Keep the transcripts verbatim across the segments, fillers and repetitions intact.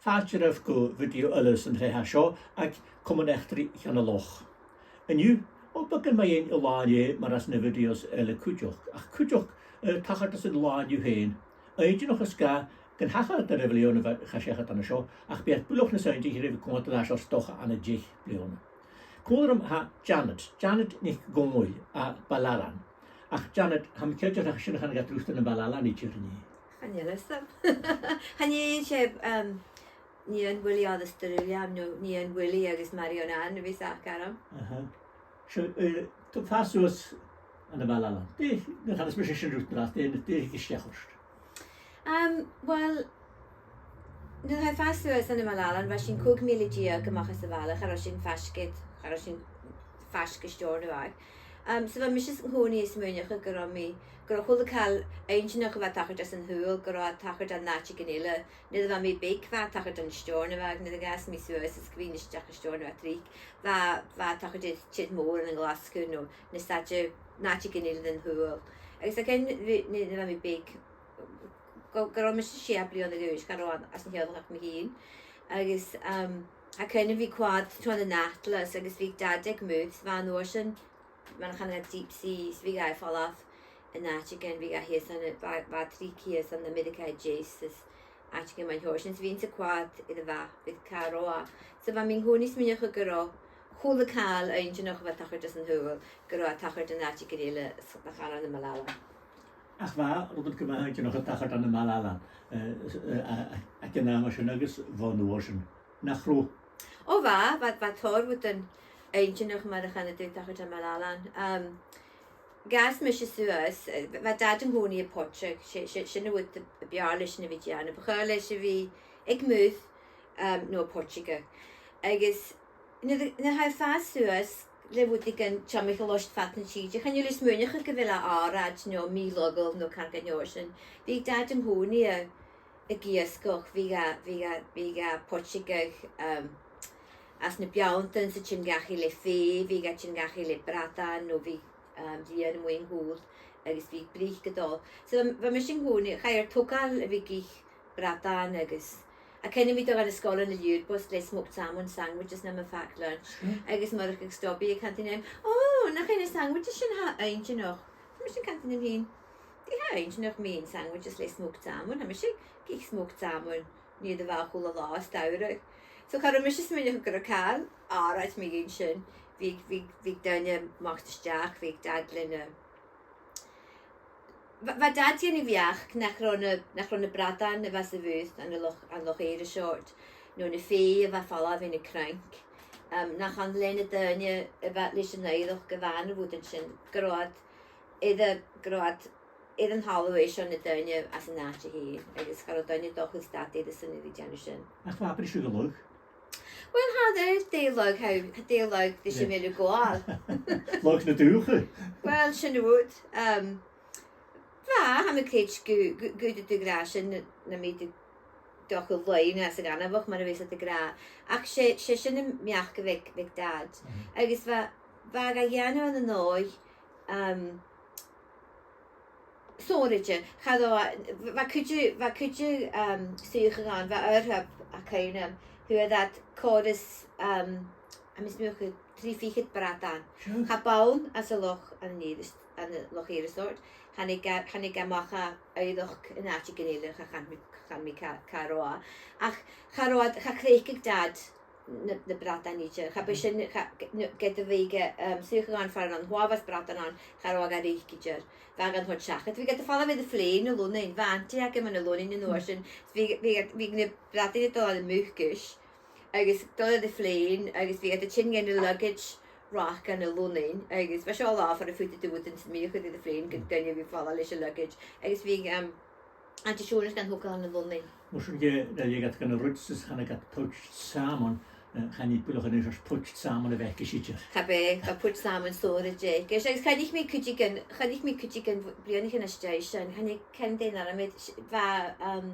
Fàilte oirbh gu video eile san t-sreath seo aig Comann Eachdraidh Cheann a' Loch. An-diugh, o, beagan mu dheidhinn an là an-dè mar as na videos eile cuideachd, ach cuideachd, eh, tachartas an là an-diugh fhèin. Inntinneach is gun tachradh e ri bhliadhna a bha chaidh seachad an seo, ach bidh e buileach nas inntinniche ri bhith a' coimhead air ais air 's dòcha ann an deich bliadhna. Còmhla rium tha Janet, Janet NicDhòmhnaill à Baile Ailein. Ach Janet, tha mi cinnteach nach eil sin a' cur gu tric air na Baile Aileanaich, an e? Chan eil fhios agam. Chan e, 's e, um, nighean Willie agus Dòmhnall, no nighean Willie agus Màiri Anna a bhios aca orm. Aha. So, eh, tha fàs suas ann am Baile Ailein. Dè, nuair a chanas mise sin riut an-dràsta, dè, dè thig a-steach ort? Um, well, nuair a chaidh fàs suas ann am Baile Ailein, bha sinn còig mìle deug a-mach às a' bhaile, cha robh sinn faisg air, cha robh sinn faisg air Steòrnabhagh. Um, so bha mise 's an-còmhnaidh a' smaoineachadh gun robh mi, gun robh a h-uile càil inntinneach a bha a' tachairt às an t-saoghal, gun robh e a' tachairt ann an àiteigin eile. Nuair a bha mi beag, bha e a' tachairt ann an Steòrnabhagh, nuair a dh'fhàs mi suas is gum bithinn a-steach à Steòrnabhagh tric, bha, bha e a' tachairt air tìr-mòr ann an Glaschu no na staid-, na àiteigin eile den t-saoghal. Agus a' cheann-, nuair a bha mi beag, gu, gun robh mise sia bliadhna a dh'aois, cha robh ann às an teaghlach ach mi fhìn. Agus, um, tha cuimhne agam bhith a' coimhead tron an atlas, agus bhiodh Dad aig muir, 's bha an uair sin, mar a chanadh iad deep sea, 's bhiodh e a' falbh an àiteigin, bhiodh e shìos ann, bha, bha tric shìos ann an Ameireagaidh a Deas, is àiteigin mar an uair sin, 's bhithinn-sa a' coimhead air a' mhapa, bhiodh càil romhad. So bha mi an-còmhnaidh a' smaoineachadh gun robh a h-uile càil inntinneach a bha a' tachairt às an t-saoghal, gun robh e a' tachairt ann an àiteigin eile, 's nach ann am Baile Ailein. Ach bha rudan gu math inntinneach a' tachairt ann am Baile Ailein, eh, eh, a, a, aig an àm sin agus bhon uair sin, nach robh? O bha, bha, bha tòrr rudan inntinneach mar a chanadh tu a' tachairt ann am Baile Ailein. Um, dh'fhàs mise suas, eh, bha Dad an-còmhnaidh a' poidseadh, 's e, 's e, sin an rud a b' fheàrr leis na bhith a' dèanamh. Bu chaomh leis a bhith aig muir, um, no a' poidseadh. Agus nuair a, nuair a chaidh fàs suas le rudeigin timcheall ort fad na tìde, chan eil thu a' smaoineachadh gu bheil e àraid no mì-laghail no càil dhen t-seòrsa sin. Bhiodh Dad an-còmhnaidh a', ag iasgach, bhiodh e, bhiodh e, bhiodh e a' poidseadh, um, anns na beanntan 's a' tighinn dhachaigh le fèidh, bhiodh e a' tighinn dhachaigh le bradan, no bhiodh, um, lìon a-muigh an cùl, agus bhiodh bric a' dol. So bha, bha mise an-còmhnaidh, chaidh ar togail a bhith ag ithe bradan agus, tha cuimhne agam bhith a' dol dhan an sgoil ann an Liùrbost le smoked salmon sandwiches nam packed lunch. Mm. Agus Murchadh Stubby a' cantainn rium, "O, nach e na sandwiches sin a tha inntinneach?" Tha mise a' cantainn rium fhìn, "Dè tha inntinneach mu dheidhinn sandwiches le smoked salmon? Tha mise ag ithe smoked salmon nuair a bha a h-uile latha as t-samhradh." So cha robh mise a' smaoineachadh gun robh càil àraid mu dheidhinn sin. Bhiodh, bhiodh, bhiodh daoine a-mach 's a-steach, bhiodh Dad lena Bha, bha Dad a' dèanamh beachd nach robh na, nach robh na bradan a bha sa bhùth ann an Loch, ann an Loch Èireas Short, no na fèidh a bha a' falbh air na crainn, um, nach ann le na daoine a bha leis an oighreachd a bha na rudan sin, gun robh iad air a, gun robh iad air an talamh airson na daoine às an àite fhèin, agus cha robh daoine a' dol chun stad air a shon a bhith a' dèanamh sin. Ach bha briseadh an lagh? Well, tha, dè, dè lagh, tha, dè lagh, dè sibh a' gabhail? Lagh na dùthcha? Well, sin an rud. Um, bha, tha mi a' creids gu, gu, gu, gu, gu gràdh sin, na, nam bithinn a' dol a làimh às a' ghainmheach, mar a bhios iad ag ràdh. Ach 's e, 's e sin am beachd a bh' aig, bh' aig Dad. Mhm. Agus bha, bha e ga dhèanamh ann an dòigh, um, sònraichte, cha robh, bha cuid, bha cuid, um, suidheachan ann, bha oidhirp, tha cuimhne agam, fhuair iad còrr is, um, tha mi a' smaoineachadh trì fichead bradan. Sure. Chaidh bonn às an loch ann an Èireas-, ann an Loch Èireas Short, thàinig e, thàinig e a-mach à oighreachd an àiteigin eile, cha, chan eil mi, chan eil mi cinnteach càit an robh e. Ach cha robh, cha chreiceadh Dad na, na bradan idir. Cha b' e sin, cha, no, ged a bhiodh, um, suidheachan far an robh uabhas bradan ann, cha robh e ga reic idir. Bha e gan toirt seachad. Bhiodh iad a' falbh air a' phlèan a Lunnainn, bha auntie agam ann an Lunnainn an uair sin. Bhiodh, bhiodh, bhiodh na bradain a' dol ann am Mucais, agus a' dol air a' phlèan, agus bhiodh iad a' tighinn dhan luggage rack ann an Lunnainn, agus bha seo an latha far am faodadh tu rudan sam bith a chur air a' phlèan gu daoine a bhith a' falbh leis an luggage, agus bhiodh, um, Auntie Seònas gan togail ann an Lunnainn. Mar sin, ge-, ge-, ge-, gan an rud is chanadh iad poached salmon, eh, chan e buileach an aon seòrsa poached salmon a bh' aice idir. Cha b' e, bha poached salmon sònraichte aice. Agus, agus choinnich mi cuideigin, choinnich mi cuideigin bh-, bliadhnaichean às dèidh sin, chan eil cuimhne agam dè an t-ainm a bh' air, s-, bha, um,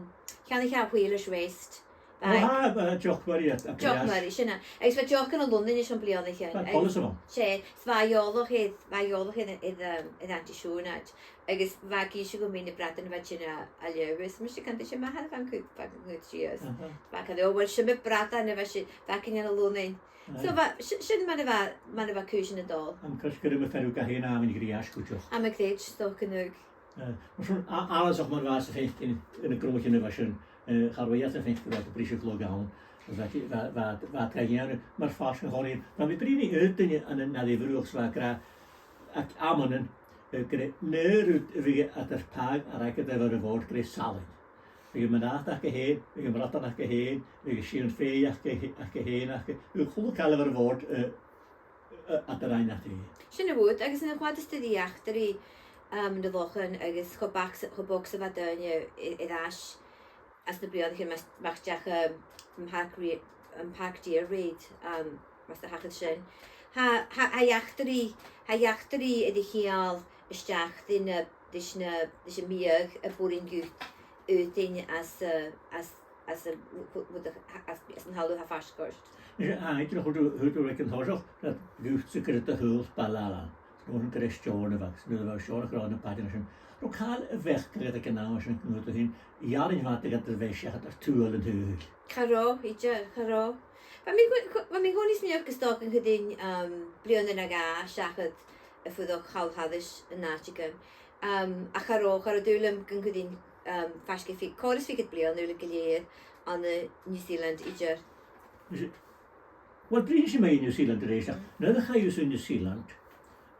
cheannaich e à Whalers' Rest, Aye. Tha, uh, Jock Murray at, at Jock Murray, sin e. Agus bha Jock ann an Lunnainn airson bliadhnaichean. Bha poileas ann. 'S e, 's bha e eòlach air, bha e eòlach air, air, um, air Auntie Siobhanaid. Agus bha e ag innse dhomh mu na bradain a bha e a' tighinn à, à Leòdhas. Mise, chan eil fhios 'm, ma tha, bha e a' cur, bha e a' cur sìos. Aha. Bha e ag ràdh, uill, sin na bradain a bha sinn, bha sinn ann an Lunnainn. Aye. So bha, si-, sin mar a bha, mar a bha cùisean a' dol. Am cus gur iomadh fear a bha ga h-aon àm an ghrìs cuideachd. Am a' ghrèit, 's dòcha gun robh. Eh, mar sin, a-, àlasach mar a bha sinn a' faicinn anns na cnuic a bha sin, eh, cha robh iad a' faicinn gu robh briseadh-chlò ann, agus bha, bha, bha, bha iad ga dhèanamh mar phàirt den chòmhradh. Bha mi a' bruidhinn ri aon duine ann an, ann an Leòdhas a bha ag ràdh, aig amannan, eh, gur e an aon rud a bhiodh eadar pàigheadh air a' bhòrd gur e salann. Bhiodh am mnathan aca fhèin, bhiodh am bradan aca fhèin, bhiodh an sìon-fèidh aca fhè-, aca fhèin, aca, bhiodh a h-uile càil air a' bhòrd, eh, eh, eadar aon àite. Sin a bha, agus an uair sin bha eachdraidh, um, nan Lochan agus cho beag 's, cho beag 's a bha daoine a-, air ais anns na bliadhnaichean, mas, mas deach, um, am Park Re-, am Park Deer Raid, um, mas do thachair sin. Tha, tha, tha eachdraidh, tha eachdraidh air a cheangal a-steach ri na, ris na, ris am biodh a b' urrainn dhut fhaotainn às, eh, às, às a, mu-, mu-, às, às an talamh a tha faisg ort. Aye, tro chuir thu, chuir thu aig an toiseach, rud dhutsa gur e do shaoghal baile Ailein. An uair sin gur e Steòrnabhagh, 's nuair a bha Steòrnabhagh ag ràdh na pàipearan sin. An robh càil a bh' aca aig an àm sin, gun tuirt thu fhèin, dh'fhaodadh iad a bhith seachad air tuath an t-saoghail? Cha robh, idir, cha robh. Bha mi gu-, gu-, bha mi an-còmhnaidh a' smaoineachadh gun do chuir iad, um, bliadhna no dhà seachad a' fuireach thall thairis an àiteigin. Um, ach cha robh, cha robh dùil agam gun cuir iad, um, faisg air fi-, còrr is fichead bliadhna uile gu lèir ann an New Zealand idir. Uill, bruidhnidh sinn mu New Zealand a-rithist, ach nuair a chaidh thusa a New Zealand,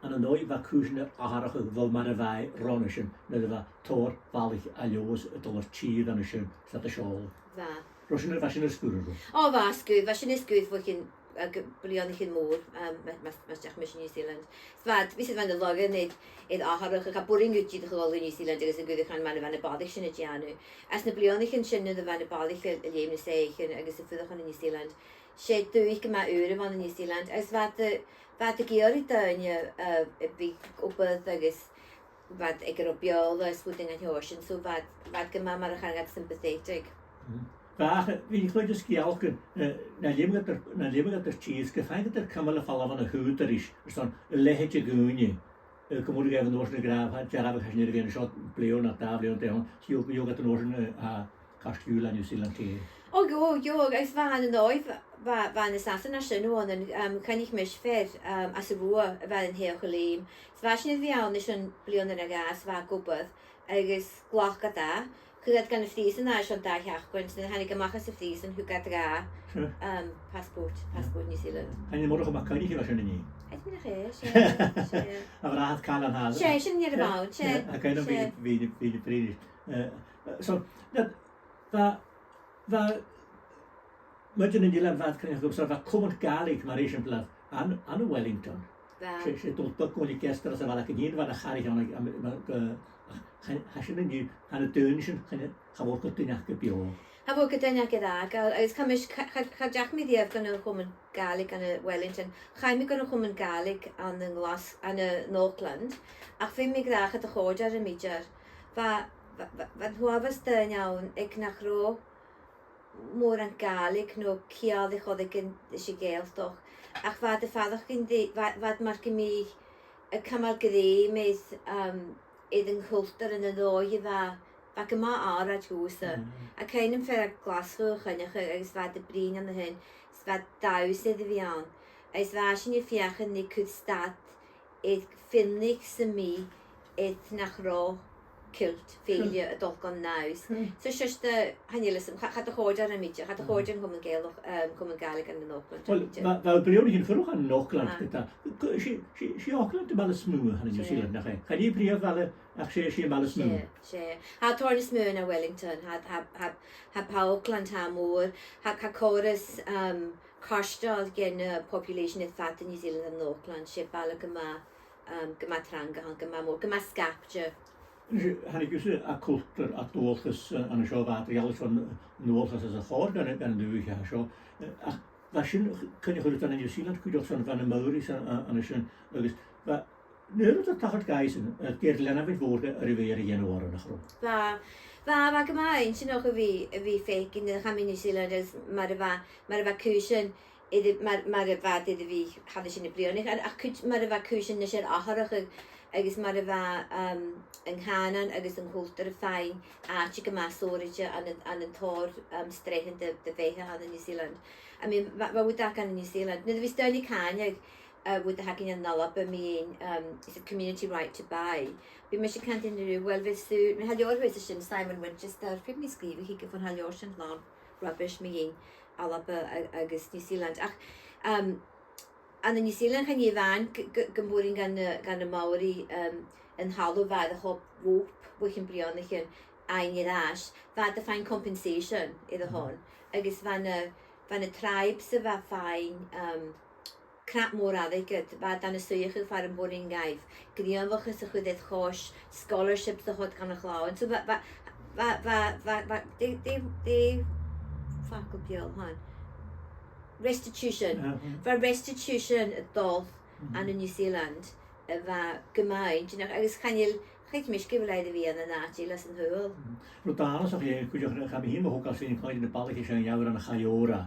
ann an dòigh bha cùisean air atharrachadh bho mar a bha e roimhe sin, nuair a bha tòrr bhalaich à Leòdhas a' dol air tìr an sin, 's iad a' seòladh. Bha. Robh sin, bha sin air sgur, an robh? Ò, bha sgur, bha sin air sgur bho chionn, eh, gu-, bliadhnaichean mòr, um, ma-, mas, mas deach mise New Zealand. 'S bha, bha sinn a' dol a-null air, air atharrachadh, cha b' urrainn dhut dìreach a dhol a New Zealand agus an cuireadh mar a bha na balaich sin a' dèanamh. Anns na bliadhnaichean sin nuair a bha na balaich a', a' leum na soithichean agus a' fuireach ann an New Zealand, 's e dùthaich gu math ùr a bh' ann an New Zealand, agus bha iad a', bha iad ag iarraidh daoine, eh, a bhith ag obair agus bha iad ag iarraidh Beurla is rudan an t-seòrsa sin, so bha iad, bha iad gu math mar a chanadh iad sympathetic. Mm. Bha, ach, bha mi a' cluinntinn sgeulachdan, eh, nan leum iad air, nan leum iad air tìr, 's gum faigheadh iad cumail air falbh on a' chùis airson a leithid de dhaoine, eh, gum b' urrainn dhaibh an uair sin a ràdh, dearbhadh, tha sinn air a bhith an seo bliadhna, dà bhliadhna, dà bhliadhna, 's gheibh, gheibh iad an uair sin, eh, a, cairteal à New Zealand, eh. Ò, gheibh, gheibh, agus bha an dòigh, bha, bha na Sasannaich sin uaireannan, um, choinnich mise fear, um, às a' Mhumhaigh a bha air an t-saoghal leam. 'S bha sinn air a bhith ann airson bliadhna no dhà 's bha e ag obair, agus ghlac iad e, chuir iad e gun a' phrìosan airson dà sheachdain, 's nuair a thàinig e a-mach às a' phrìosan, thug iad dha, um, passport, passport New Zealand. Chan e Murchadh MacCoinnich a bha sin, an e? Chan eil mi cinnteach, 's e, 's e. A bhràthair Calum Hall. 'S e, sin an fhear a bh' ann, 's e. Tha cuimhn' agam, bha, bha, bha, bha, eh, so, that, that, that, Muinntir nan Eilean, bha iad a' cruinneachadh, so bha comann Gàidhlig mar eisimpleir ann, ann an Wellington. Bha. 'S e, 's e dol beag gu na gèist às a' bhaile againn fhìn a bha na chàraich ann, ach, ach, ach, chan, tha sin an-diugh, tha na daoine sin, chan, cha mhòr gu duine aca beò. Cha mhòr gu duine aca fhàgail, agus chaidh mise, cha, cha, cha deach mi riamh gun a' chomann Gàidhlig ann an Wellington. Chaidh mi gun a' chomann Gàidhlig ann an Glas-, ann an Auckland, ach feumaidh mi ràdh cha do chòrd e rium idir. Bha, bha, bha, bha uabhas daoine ann aig nach robh mòran Gàidhlig no ceangal air choreigin ris a' Ghàidhealtachd, ach bha iad a' faireachdainn ri, bha, bha iad mar gum biodh a' cumail grèim air, um, air an cultar ann an dòigh a bha, bha gu math àraid dhòmhsa. Mm. Tha cuimhn' agam fear à Glaschu a choinneachadh agus bha iad a' bruidhinn ann a shin, 's bha dannsa air a bhith ann. Agus bha sinn a' feuchainn ri cur stad air feadhainn sam bith air nach robh kilt, fèille a' dol gun dannsa. Hmm. So 's e, chan eil fhios agam, cha, cha do chòrd e rium idir, cha do chòrd e ri Comann Gàidheal-, um, Comann Gàidhlig ann an Auckland rium idir. Uill, bha, bha bliadhnaichean a' fuireach ann an Auckland, ah, ged-tà. 'S e, 's e, 's e Auckland am baile as motha ann an New Zealand, nach e? Chan e prìomh bhaile, ach 's e, 's e am baile as motha. 'S e, 's e. Tha e tòrr nas motha na Wellington, tha, tha, tha, tha Auckland, tha e mòr, tha, tha còrr is, um, cairteal dhen, uh, population air fad New Zealand ann an Auckland, 's e baile gu math, um, gu math trang a th' ann, gu math mòr, gu math sgaipte. Thàinig thusa à cultar, à dualchas, uh, an seo, bha iad ri fhaighinn son dualchas às a' chòrr dhen, dhen dùthaich a tha seo. Uh, ach bha sin, cuine chuir iad ann an New Zealand, cuideachd son bha na Maoris an, an, an sin, agus bha, Nuair a tha tachairt gu sin, eh, bha leanabh mòr air a bhith air a dhèanamh orra, nach robh? Bha, bha, bha gu math inntinneach a bhith, a bhith a' faicinn nuair a chaidh mi a New Zealand agus mar a bha, mar a bha cùisean, idir, mar, mar a bha iad air a bhith thairis air na bliadhnaichean, ach, ach cuid, mar a bha cùisean nas fheàrr atharrachadh agus mar a bha, um, an cànan agus an cultar a' faighinn àite gu math sònraichte ann an, ann an tòrr, um, sreathan de, de bheatha ann an New Zealand. I mean, bha, bha rud aca ann an New Zealand. Nuair a bhios daoine a' cantainn, uh, rud a th' againn ann an Alba mu dheidhinn, um, is it community right to buy? Bidh mise a' cantainn riutha, well, bhios tu, na tha leabhar shuas an sin, Simon Winchester, feumaidh mi sgrìobhadh thuige, bhon tha an leabhar sin làn rubbish mu dheidhinn Alba a-, agus New Zealand. Ach, um, ann an New Zealand, chan e a-mhàin gu, gu, gum b' urrainn dha na, dha na Maori, um, an talamh a bha air a chop roimhe bho chionn bliadhnaichean fhaighinn air ais, bha iad a' faighinn compensation air a shon. Agus bha na, bha na tribes a bha a' faighinn, um, cnap mòr airgid, bha iad ann an suidheachadh far am b' urrainn dhaibh gnìomhachas a chur air chois, scholarships a thoirt dhan a' chlann. So bha, bha, bha, bha, bha, dè, dè, dè am facal beò a th' ann? Restitution. Aha. Bha restitution a' dol ann an New Zealand a bha gu math inntinneach, agus chan eil, chan eil mise cinnteach gu bheil e air a bhith ann an àite eile san t-saoghal. Rud annasach a th' ann cuideachd, chaidh mi fhìn mo thogail 's mi a' coimhead air na balaich sin, an leabhar ann an Chaora.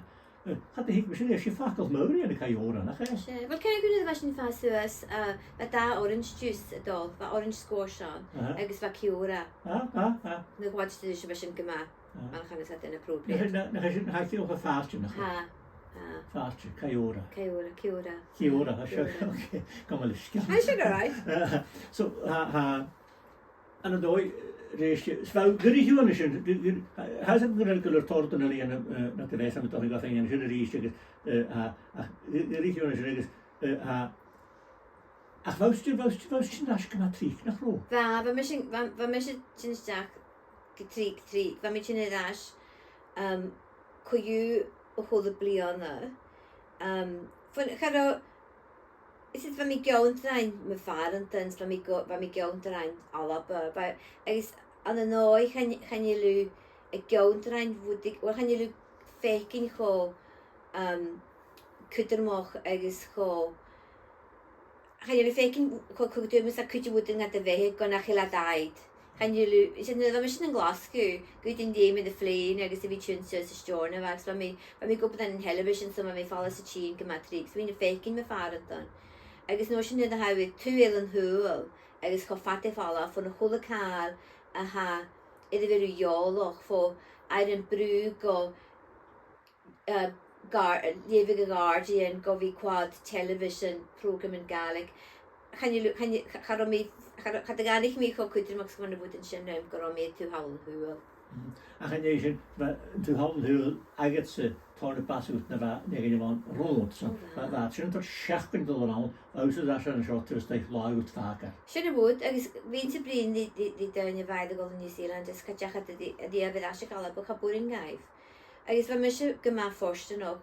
Eh, cha do thuig mise, 's e facal Maori a th' ann an Chaora, nach e? 'S e. Well, chan eil cuimhne agam a bhith sin fhathast suas, uh, bha dà orange juice a' dol, bha orange squash ann, aha, agus bha Kiora. Ah, ah, ah. Na h-uair sin, bha sin gu math. Ah. Mar a chanas iad, inappropriate. Nach, nach, nach e sin, tha Kiora fàilte, nach e? Tha, tha. Fàilte, Kiora. Kiora, Kiora. Kiora, tha sin, Kiora. Okay. Gabh mo leisgeul. Tha sin all right. Eh, so, tha, tha, ann an dòigh, eh, a-rithist, 's bha, gu ruige an sin, gu, gu, tha, tha sin gu, gu leòr tòrr dhen a leithid, eh, na do bheatha, ma tha thu a' faicinn an sin a-rithist agus, eh, tha, ach, gu, gu ruige an sin agus, eh, tha, ach bha thu, bha thu, bha thu sin air ais gu math tric, nach robh? Bha, bha mise, bha, bha mise a' tighinn a-steach gu tric, tric. Bha mi a' tighinn air ais, um, co-dhiù a h-uile bliadhna. Um, bhon, cha robh, is is bha mi ag ionndrainn mo phàrantan, is bha mi ag, bha mi ag ionndrainn Alba. Bha, agus ann an dòigh, chan, chan eil thu ag ionndrainn rudeigin, well, chan eil thu a' faicinn cho, um, cudromach agus cho, chan eil thu a' faicinn cho, cho cudromach 's a tha cuid de rudan nad bheatha gun nach eil iad agad. Chan eil thu, is e, nuair a bha mise ann an Glaschu, gun tèid mi air a' phlèan agus a bhith a' tionndadh suas an Steòrnabhagh, agus bha mi, bha mi ag obair ann an television, so bha mi a' falbh 's a' tighinn gu math tric, so bha mi a' faicinn mo phàrantan. Agus an uair sin nuair a tha thu air taobh eile an t-saoghail, agus cho fada air falbh bhon a h-uile càil a tha air a bhith ro eòlach, bho air am brù gu, eh, gar-, eh, leughadh a' Ghardaidhean, gu bhith a' coimhead television, prògraman Gàidhlig. Chan eil, chan eil, cha, cha robh mi, cha robh, cha do dh'aithnich mi cho cudromach 's a bha na rudan sin rium gun robh mi air taobh thall an t-saoghail. Mhm. Ach an dèidh sin, bha an taobh thall an t-saoghail agadsa tòrr na b' fhasa dhut na bha, na gin a bh' ann romhad. So, bha, bha sin tòrr seachdain a' dol a-null, agus air ais an seo, turas deic là dhut fhàgail. Sin an rud, agus bhithinn-sa a' bruidhinn ri, ri, ri daoine a bha air a dhol a New Zealand, is cha deach iad a dhì-, a dhìth air ais a dh'Alba, cha b' urrainn dhaibh. Agus bha mise gu math fortanach,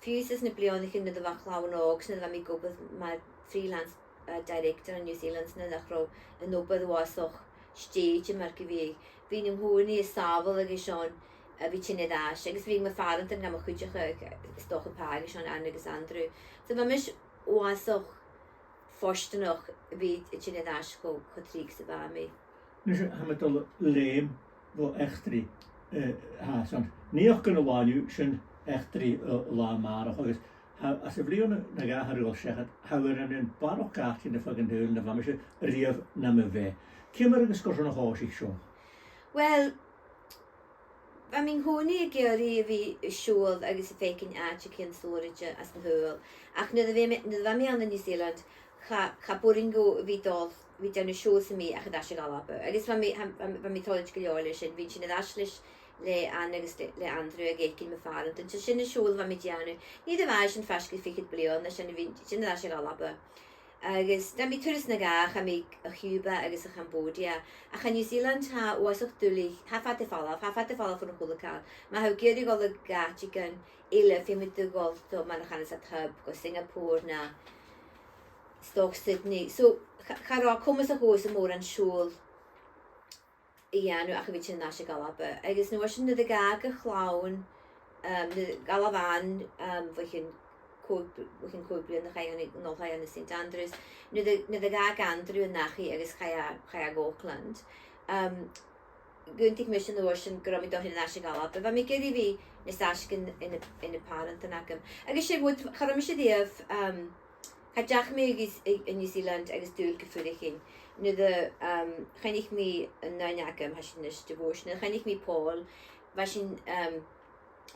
fiù 's anns na bliadhnaichean nuair a bha a' chlann òg, 's nuair a bha mi ag obair mar freelance, uh, director ann an New Zealand, 's nuair nach robh an obair uabhasach stèidhichte mar gum biodh. Bhithinn an-còmhnaidh a' sàbhaladh airson a bhith a' tighinn air ais, agus bhithinn mo phàrantan gam chuideachadh, is dòcha pàigheadh airson Anna agus Andrew. So bha mise uabhasach fortanach a bhith a' tighinn air ais cho, cho tric 's a bha mi. Nise, tha mi a' dol a leum bho eachdraidh, eh, tha, son, naidheachd an latha an-diugh, sin eachdraidh, eh, latha a-màireach, agus tha, anns a' bhliadhna no dhà a tha air a dhol seachad, tha thu air an aon bharrachd àiteachan air feadh an t-saoghail na bha mise riamh nam bheatha. Ciamar agus carson a thòisich seo? Well, bha mi an-còmhnaidh ag iarraidh a bhith a' siubhal agus a' faicinn àiteachan sònraichte anns an t-saoghal. Ach nuair a bha mi, nuair a bha mi ann an New Zealand, cha, cha b' urrainn dhomh a bhith a' dol, a bhith a' dèanamh siubhal sam bith ach air ais a dh'Alba. Agus bha mi, tha, bha, bha mi toilichte gu leòr leis sin. Bhithinn a' tighinn air ais leis, le Anna agus le, le Andrew ag faicinn mo phàrantan. So sin an siubhal a bha mi a' dèanamh. Nuair a bha sin faisg air fichead bliadhna, sin a bhithinn, a' tighinn air ais a dh'Alba. Agus rinn mi turas no dhà, chaidh mi a Chuba agus a Cambodia. Ach tha New Zealand, tha e uabhasach duilich, tha e fada air falbh, tha e fada air falbh bhon a h-uile càil. Ma tha thu ag iarraidh a dhol gu àiteigin eile, feumaidh tu a dhol, so, mar a chanas iad, hub, gu Singapore no 's dòcha Sydney. So, cha, cha robh e comasach dhòmhsa mòran siubhal a dhèanamh ach a bhith a' tighinn air ais a dh'Alba. Agus an uair sin nuair a dh'fhàg a' chlann, um, nuair a dh'fhalbh Anna, um, bho chionn còig, bho chionn còig bliadhna chaidh e ann an, an oilthigh ann an St Andrews. Nuair a, nuair a dh'fhàg Andrew an dachaigh agus chaidh e, chaidh e gu Oakland. Um, dh'aontaich mise an uair sin gun robh mi a' dol a thighinn air ais a dh'Alba. Bha mi ag iarraidh a bhith nas fhaisge na, na, na pàrantan agam. Agus 's e rud, cha robh mise riamh, um, cha deach mi a, a, a New Zealand agus dùil gum fuirichinn. Nuair a, um, choinnich mi an duine agam, tha sinn a-nis divorced, nuair a choinnich mi Paul, bha sinn, um,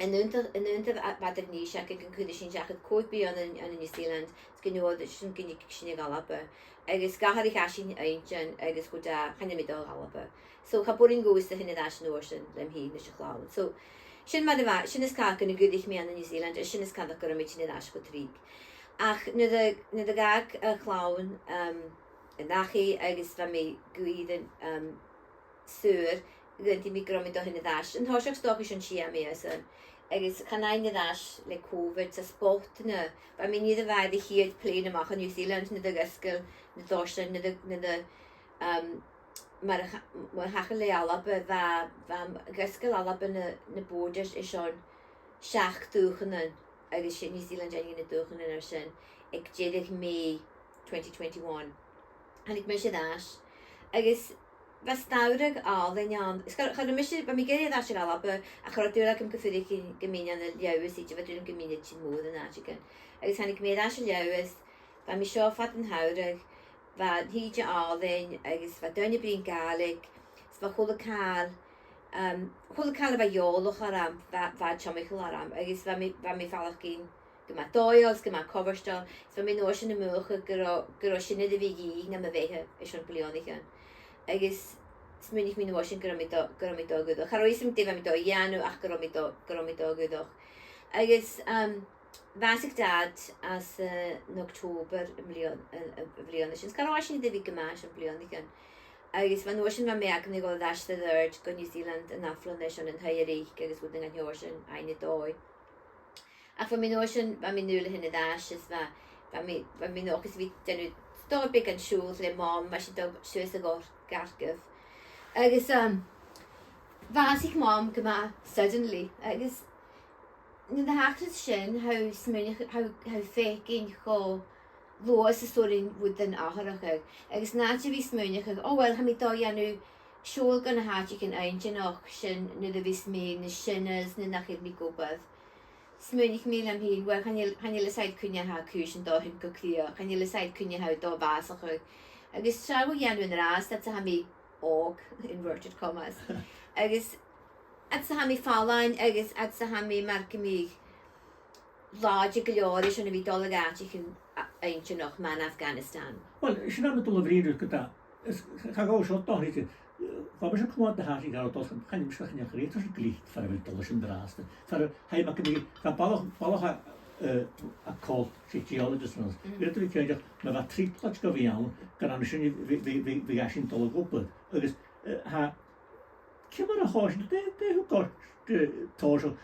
an aonta, an aonta a, maidir ris a bha gun cuireadh sinn seachad còig bliadhna ann an, ann an New Zealand, is gun robh sinn gun tigeadh sinn a dh'Alba. Agus dh'atharraich esan a h-inntinn agus thuirt e, chan eil mi a' dol a dh'Alba. So cha b' urrainn dhomhsa tighinn air ais an uair sin leam fhìn leis a' chlann. So sin mar a bha, sin as coireach gun do dh'fhuirich mi ann an New Zealand, is sin as coireach gun robh mi a' tighinn air ais cho tric. Ach nuair a, nuair a dh'fhàg a' chlann, um, an dachaigh agus bha mi gu ìre, um, saor, dh'aontaich mi gun robh mi a' dol a thighinn air ais. An toiseach 's dòcha 's ann a shuidh mi airson. Agus chan fhaighinn air ais le Covid, 's e spot na, bha mi an ìre mhath air a' chiad plane a-mach à New Zealand, nuair a dh'fhosgail na dorsan, nuair a, nuair a, um, mar a tha-, mar a thachair le Alba, bha, bha, dh'fhosgail Alba na, na bòrdair airson seachd dùthchannan, agus 's e New Zealand a bh' ann an dùthchannan air sin, aig deireadh May twenty twenty-one. Thàinig mise air ais, agus bha samhradh àlainn ann. Is cha, cha robh mise, bha mi ag iarraidh air ais a dh'Alba, ach cha robh dùil agam gum fuirichinn, gum bithinn ann an Leòdhas idir, bha dùil agam gum bithinn a' tighinn mòran àiteigin. Agus thàinig mi air ais a Leòdhas, bha mi seo fad an t-samhraidh, bha an t-sìde àlainn, agus bha daoine a' bruidhinn Gàidhlig, is bha a h-uile càil, um, a h-uile càil a bha eòlach orm, bha, bha timcheall orm, agus bha mi, bha mi a' faireachdainn gu math dòigheil, is gu math comhfhurtail, is bha mi an uair sin a' mothachadh gun robh, gun robh sin air a bhith a dhìth nam bheatha airson bliadhnaichean. Agus smaoinich mi an uair sin gun robh mi a' dol, gun robh mi a' dol a dh'fhuireach. Cha robh fhios agam dè bha mi a' dol a dhèanamh, ach gun robh mi a' dol, gun robh mi a' dol a dh'fhuireach. Agus, um, bhàsaich Dad anns, eh, an October am bliadhn-, eh, eh, am bliadhna sin. Is cha robh esan air a bhith gu math airson bliadhnaichean. Agus bha an uair sin, bha mi aig an dol air ais air adhart gu New Zealand an ath-bhliadhna airson an taigh a reic agus rud den t-seòrsa sin, fhaighinn an dòigh. Ach bha mi an uair sin, bha mi an dùil a thighinn air ais, is bha, bha mi, bha mi an dòchas a bhith a' dèanamh stòr beag an siubhal le Mom, bha i a' dol suas a dh'Earcaibh. Agus, um, bhàsaich Mom gu math suddenly, agus nuair a thachras sin, tha thu a' smaoineach-, tha, tha thu a' faicinn cho luath 's as urrainn rudan atharrachadh. Agus an àite a bhith a' smaoineachadh, o uill, tha mi a' dol a dhèanamh siubhal gu na h-àiteachan inntinneach sin nuair a bhios mi nas sine is nuair nach eil mi ag obair. Smaoinich mi leam fhìn, uill, chan eil, chan eil fhios agad cuin a tha cùisean a' dol a thighinn gu crìoch, chan eil fhios agad cuin a tha thu a' dol a bhàsachadh. Agus 's fheàrr dhomh a dhèanamh an-dràsta, fhad 's a tha mi òg, inverted commas. Agus fhad 's a tha mi fallain, agus fhad 's a tha mi mar gum biodh làidir gu leòr airson a bhith a' dol gu àiteachan a-, inntinneach mar Afghanistan. Uill, sin agad a' dol a bhruidhinn riut ge-tà. Is cha ghabh seo dona, eh, bha mise a' coimhead air adhart ri ghàire dol, chan eil mise a' faicinn a' chreutair glic far a bheil dol sin an-dràsta. Far a, tha e mar gum biodh, bha balach, balach a, eh, a' call, 's e geologist a bh' ann. Mm. Bha e a' dol a bhith cinnteach, ma bha trioblaid gu bhith ann, gun ann sin bhiodh, bhiodh, bhiodh, bhiodh esan a' dol a dh'obair. Agus, eh, tha, ciamar a thòisich, dè, dè thug ort, eh, tòiseachadh,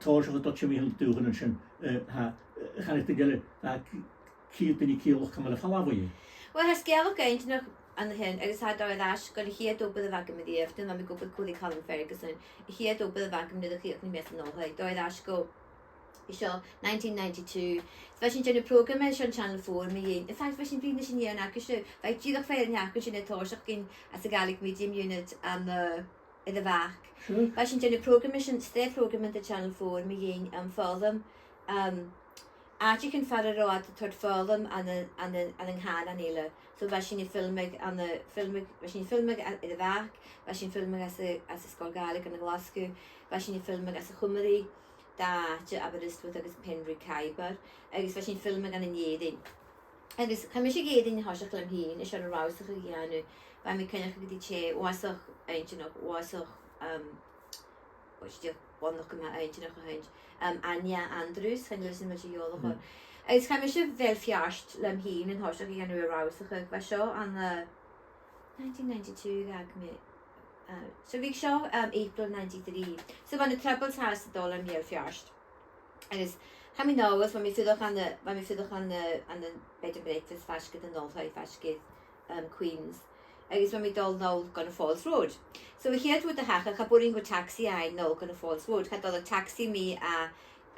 tòiseachadh a' dol timcheall nan dùthchannan sin, eh, tha, eh, chanadh daoine eile, tha ci-, ciall, daoine ciallach, ciamar a tha falbh bhuaithe? Uill, tha sgeulachd inntinneach ann a shin, agus tha e a' dol air ais gu a' chiad obair a bh' agam a-riamh, nuair a bha mi ag obair còmhla ri Colin Ferguson, a' chiad obair a bh' agam nuair a chríochnaich mi san oilthigh, a' dol air ais gu, bha seo nineteen ninety-two. Bha sinn a' dèanamh prògram airson Channel four mu dheidhinn. In fact, bha sinn a' bruidhinn ris an fheadhainn agaibhse, bha e dìreach fear a dh'fheuch sinn a' tòiseachadh anns a' Gaelic Medium Unit ann an, eh, air a' Bhac. Sure. Bha sinn a' dèanamh prògram airson, sreath prògraman do Channel four mu dheidhinn, um, foghlam, um, àiteachan far an robh iad a' toirt foghlam ann an, ann an, ann an cànan eile. So bha sinn a' filmeadh ann an, filmeadh, bha sinn a' filmeadh a-, air a' Bhac, bha sinn a' filmeadh anns a', anns an Sgoil Ghàidhlig ann an Glaschu, bha sinn a' filmeadh anns a' Chuimrigh, dà àite, Aberystwyth agus Penrhyn Chaimbeul, agus bha sinn a' filmeadh ann an Èirinn. Agus chaidh mise gu Èirinn an toiseach leam fhìn, airson rannsachadh a dhèanamh, bha mi a' coinneachadh ri tè uabhasach inntinneach, uabhasach, um, uabhasach buannachd gu math inntinneach a th' ann, um, Anya Andrews, chan eil fhios agam an robh sibh eòlach oirre. Mm. Agus chaidh mise a Bheil Feart leam fhìn an toiseach a dhèanamh rannsachadh, bha seo ann an, uh, nineteen ninety-two, dh'fhàg mi, uh, so bha seo, um, April ninety-three. So bha na Troubles fhathast a' dol ann am Beul Feart. Agus chaidh mi a-null, bha mi a' fuireach ann an, bha mi a' fuireach ann an, ann am bed and breakfast faisg air an oilthigh, faisg air, um, Queen's. Agus bha mi a' dol a-null gu na Falls Road. So a' chiad rud a thachair, cha b' urrainn dhomh tacsaidh fhaighinn a-null gu na Falls Road. Cha do thachair tacsaidh mi à,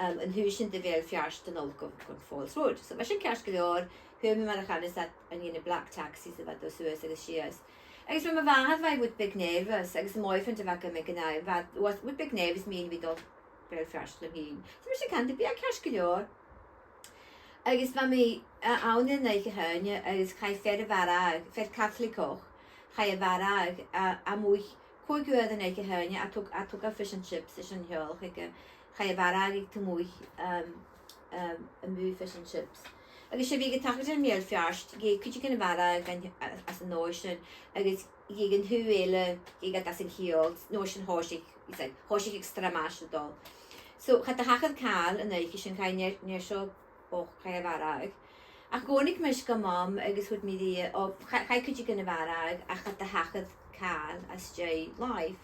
um, an taobh sin de Bheul Feart a' dol gu, gu Falls Road. So bha sin ceart gu leòr, chuir mi, mar a chanas iad, an aon black taxis a bha a' dol suas agus sìos. Agus bha mo mhàthair, bha i rud beag nervous, agus am boyfriend a bh' agam aig an àm, bha, was rud beag nervous mu dheidhinn a bhith a' dol Bheul Feart leam fhìn. So bha sin ceart, bha e ceart gu leòr. Agus bha mi, uh, ann an oidhche Haoine, agus chaidh fear a mharbhadh, fear Caitligeach, chaidh a mharbhadh, uh, a-muigh còig uairean an oidhche Haoine, a' tog-, a' togail fish and chips leis an teaghlach aige, chaidh a mharbhadh aig a-muigh, um, um, a-muigh fish and chips. Agus 's e bhith a' tachairt air Bheul Feart, dh'fhàg cuideigin a mharbhadh an, a-, às an uair sin, agus dh'fhàg an taobh eile, dh'fhàg iad às an ciall, an uair sin thòisich, he said, thòisich iad stramais a' dol. So, cha do thachair càil an oidhche sin, chaidh an fhear, an fhear seo, och, chaidh a mharbhadh. Ach dh'fhònaig mise gu Mam agus thuirt mi rithe, o, cha-, chaidh cuideigin a mharbhadh, ach cha do thachair càil às dèidh làimh.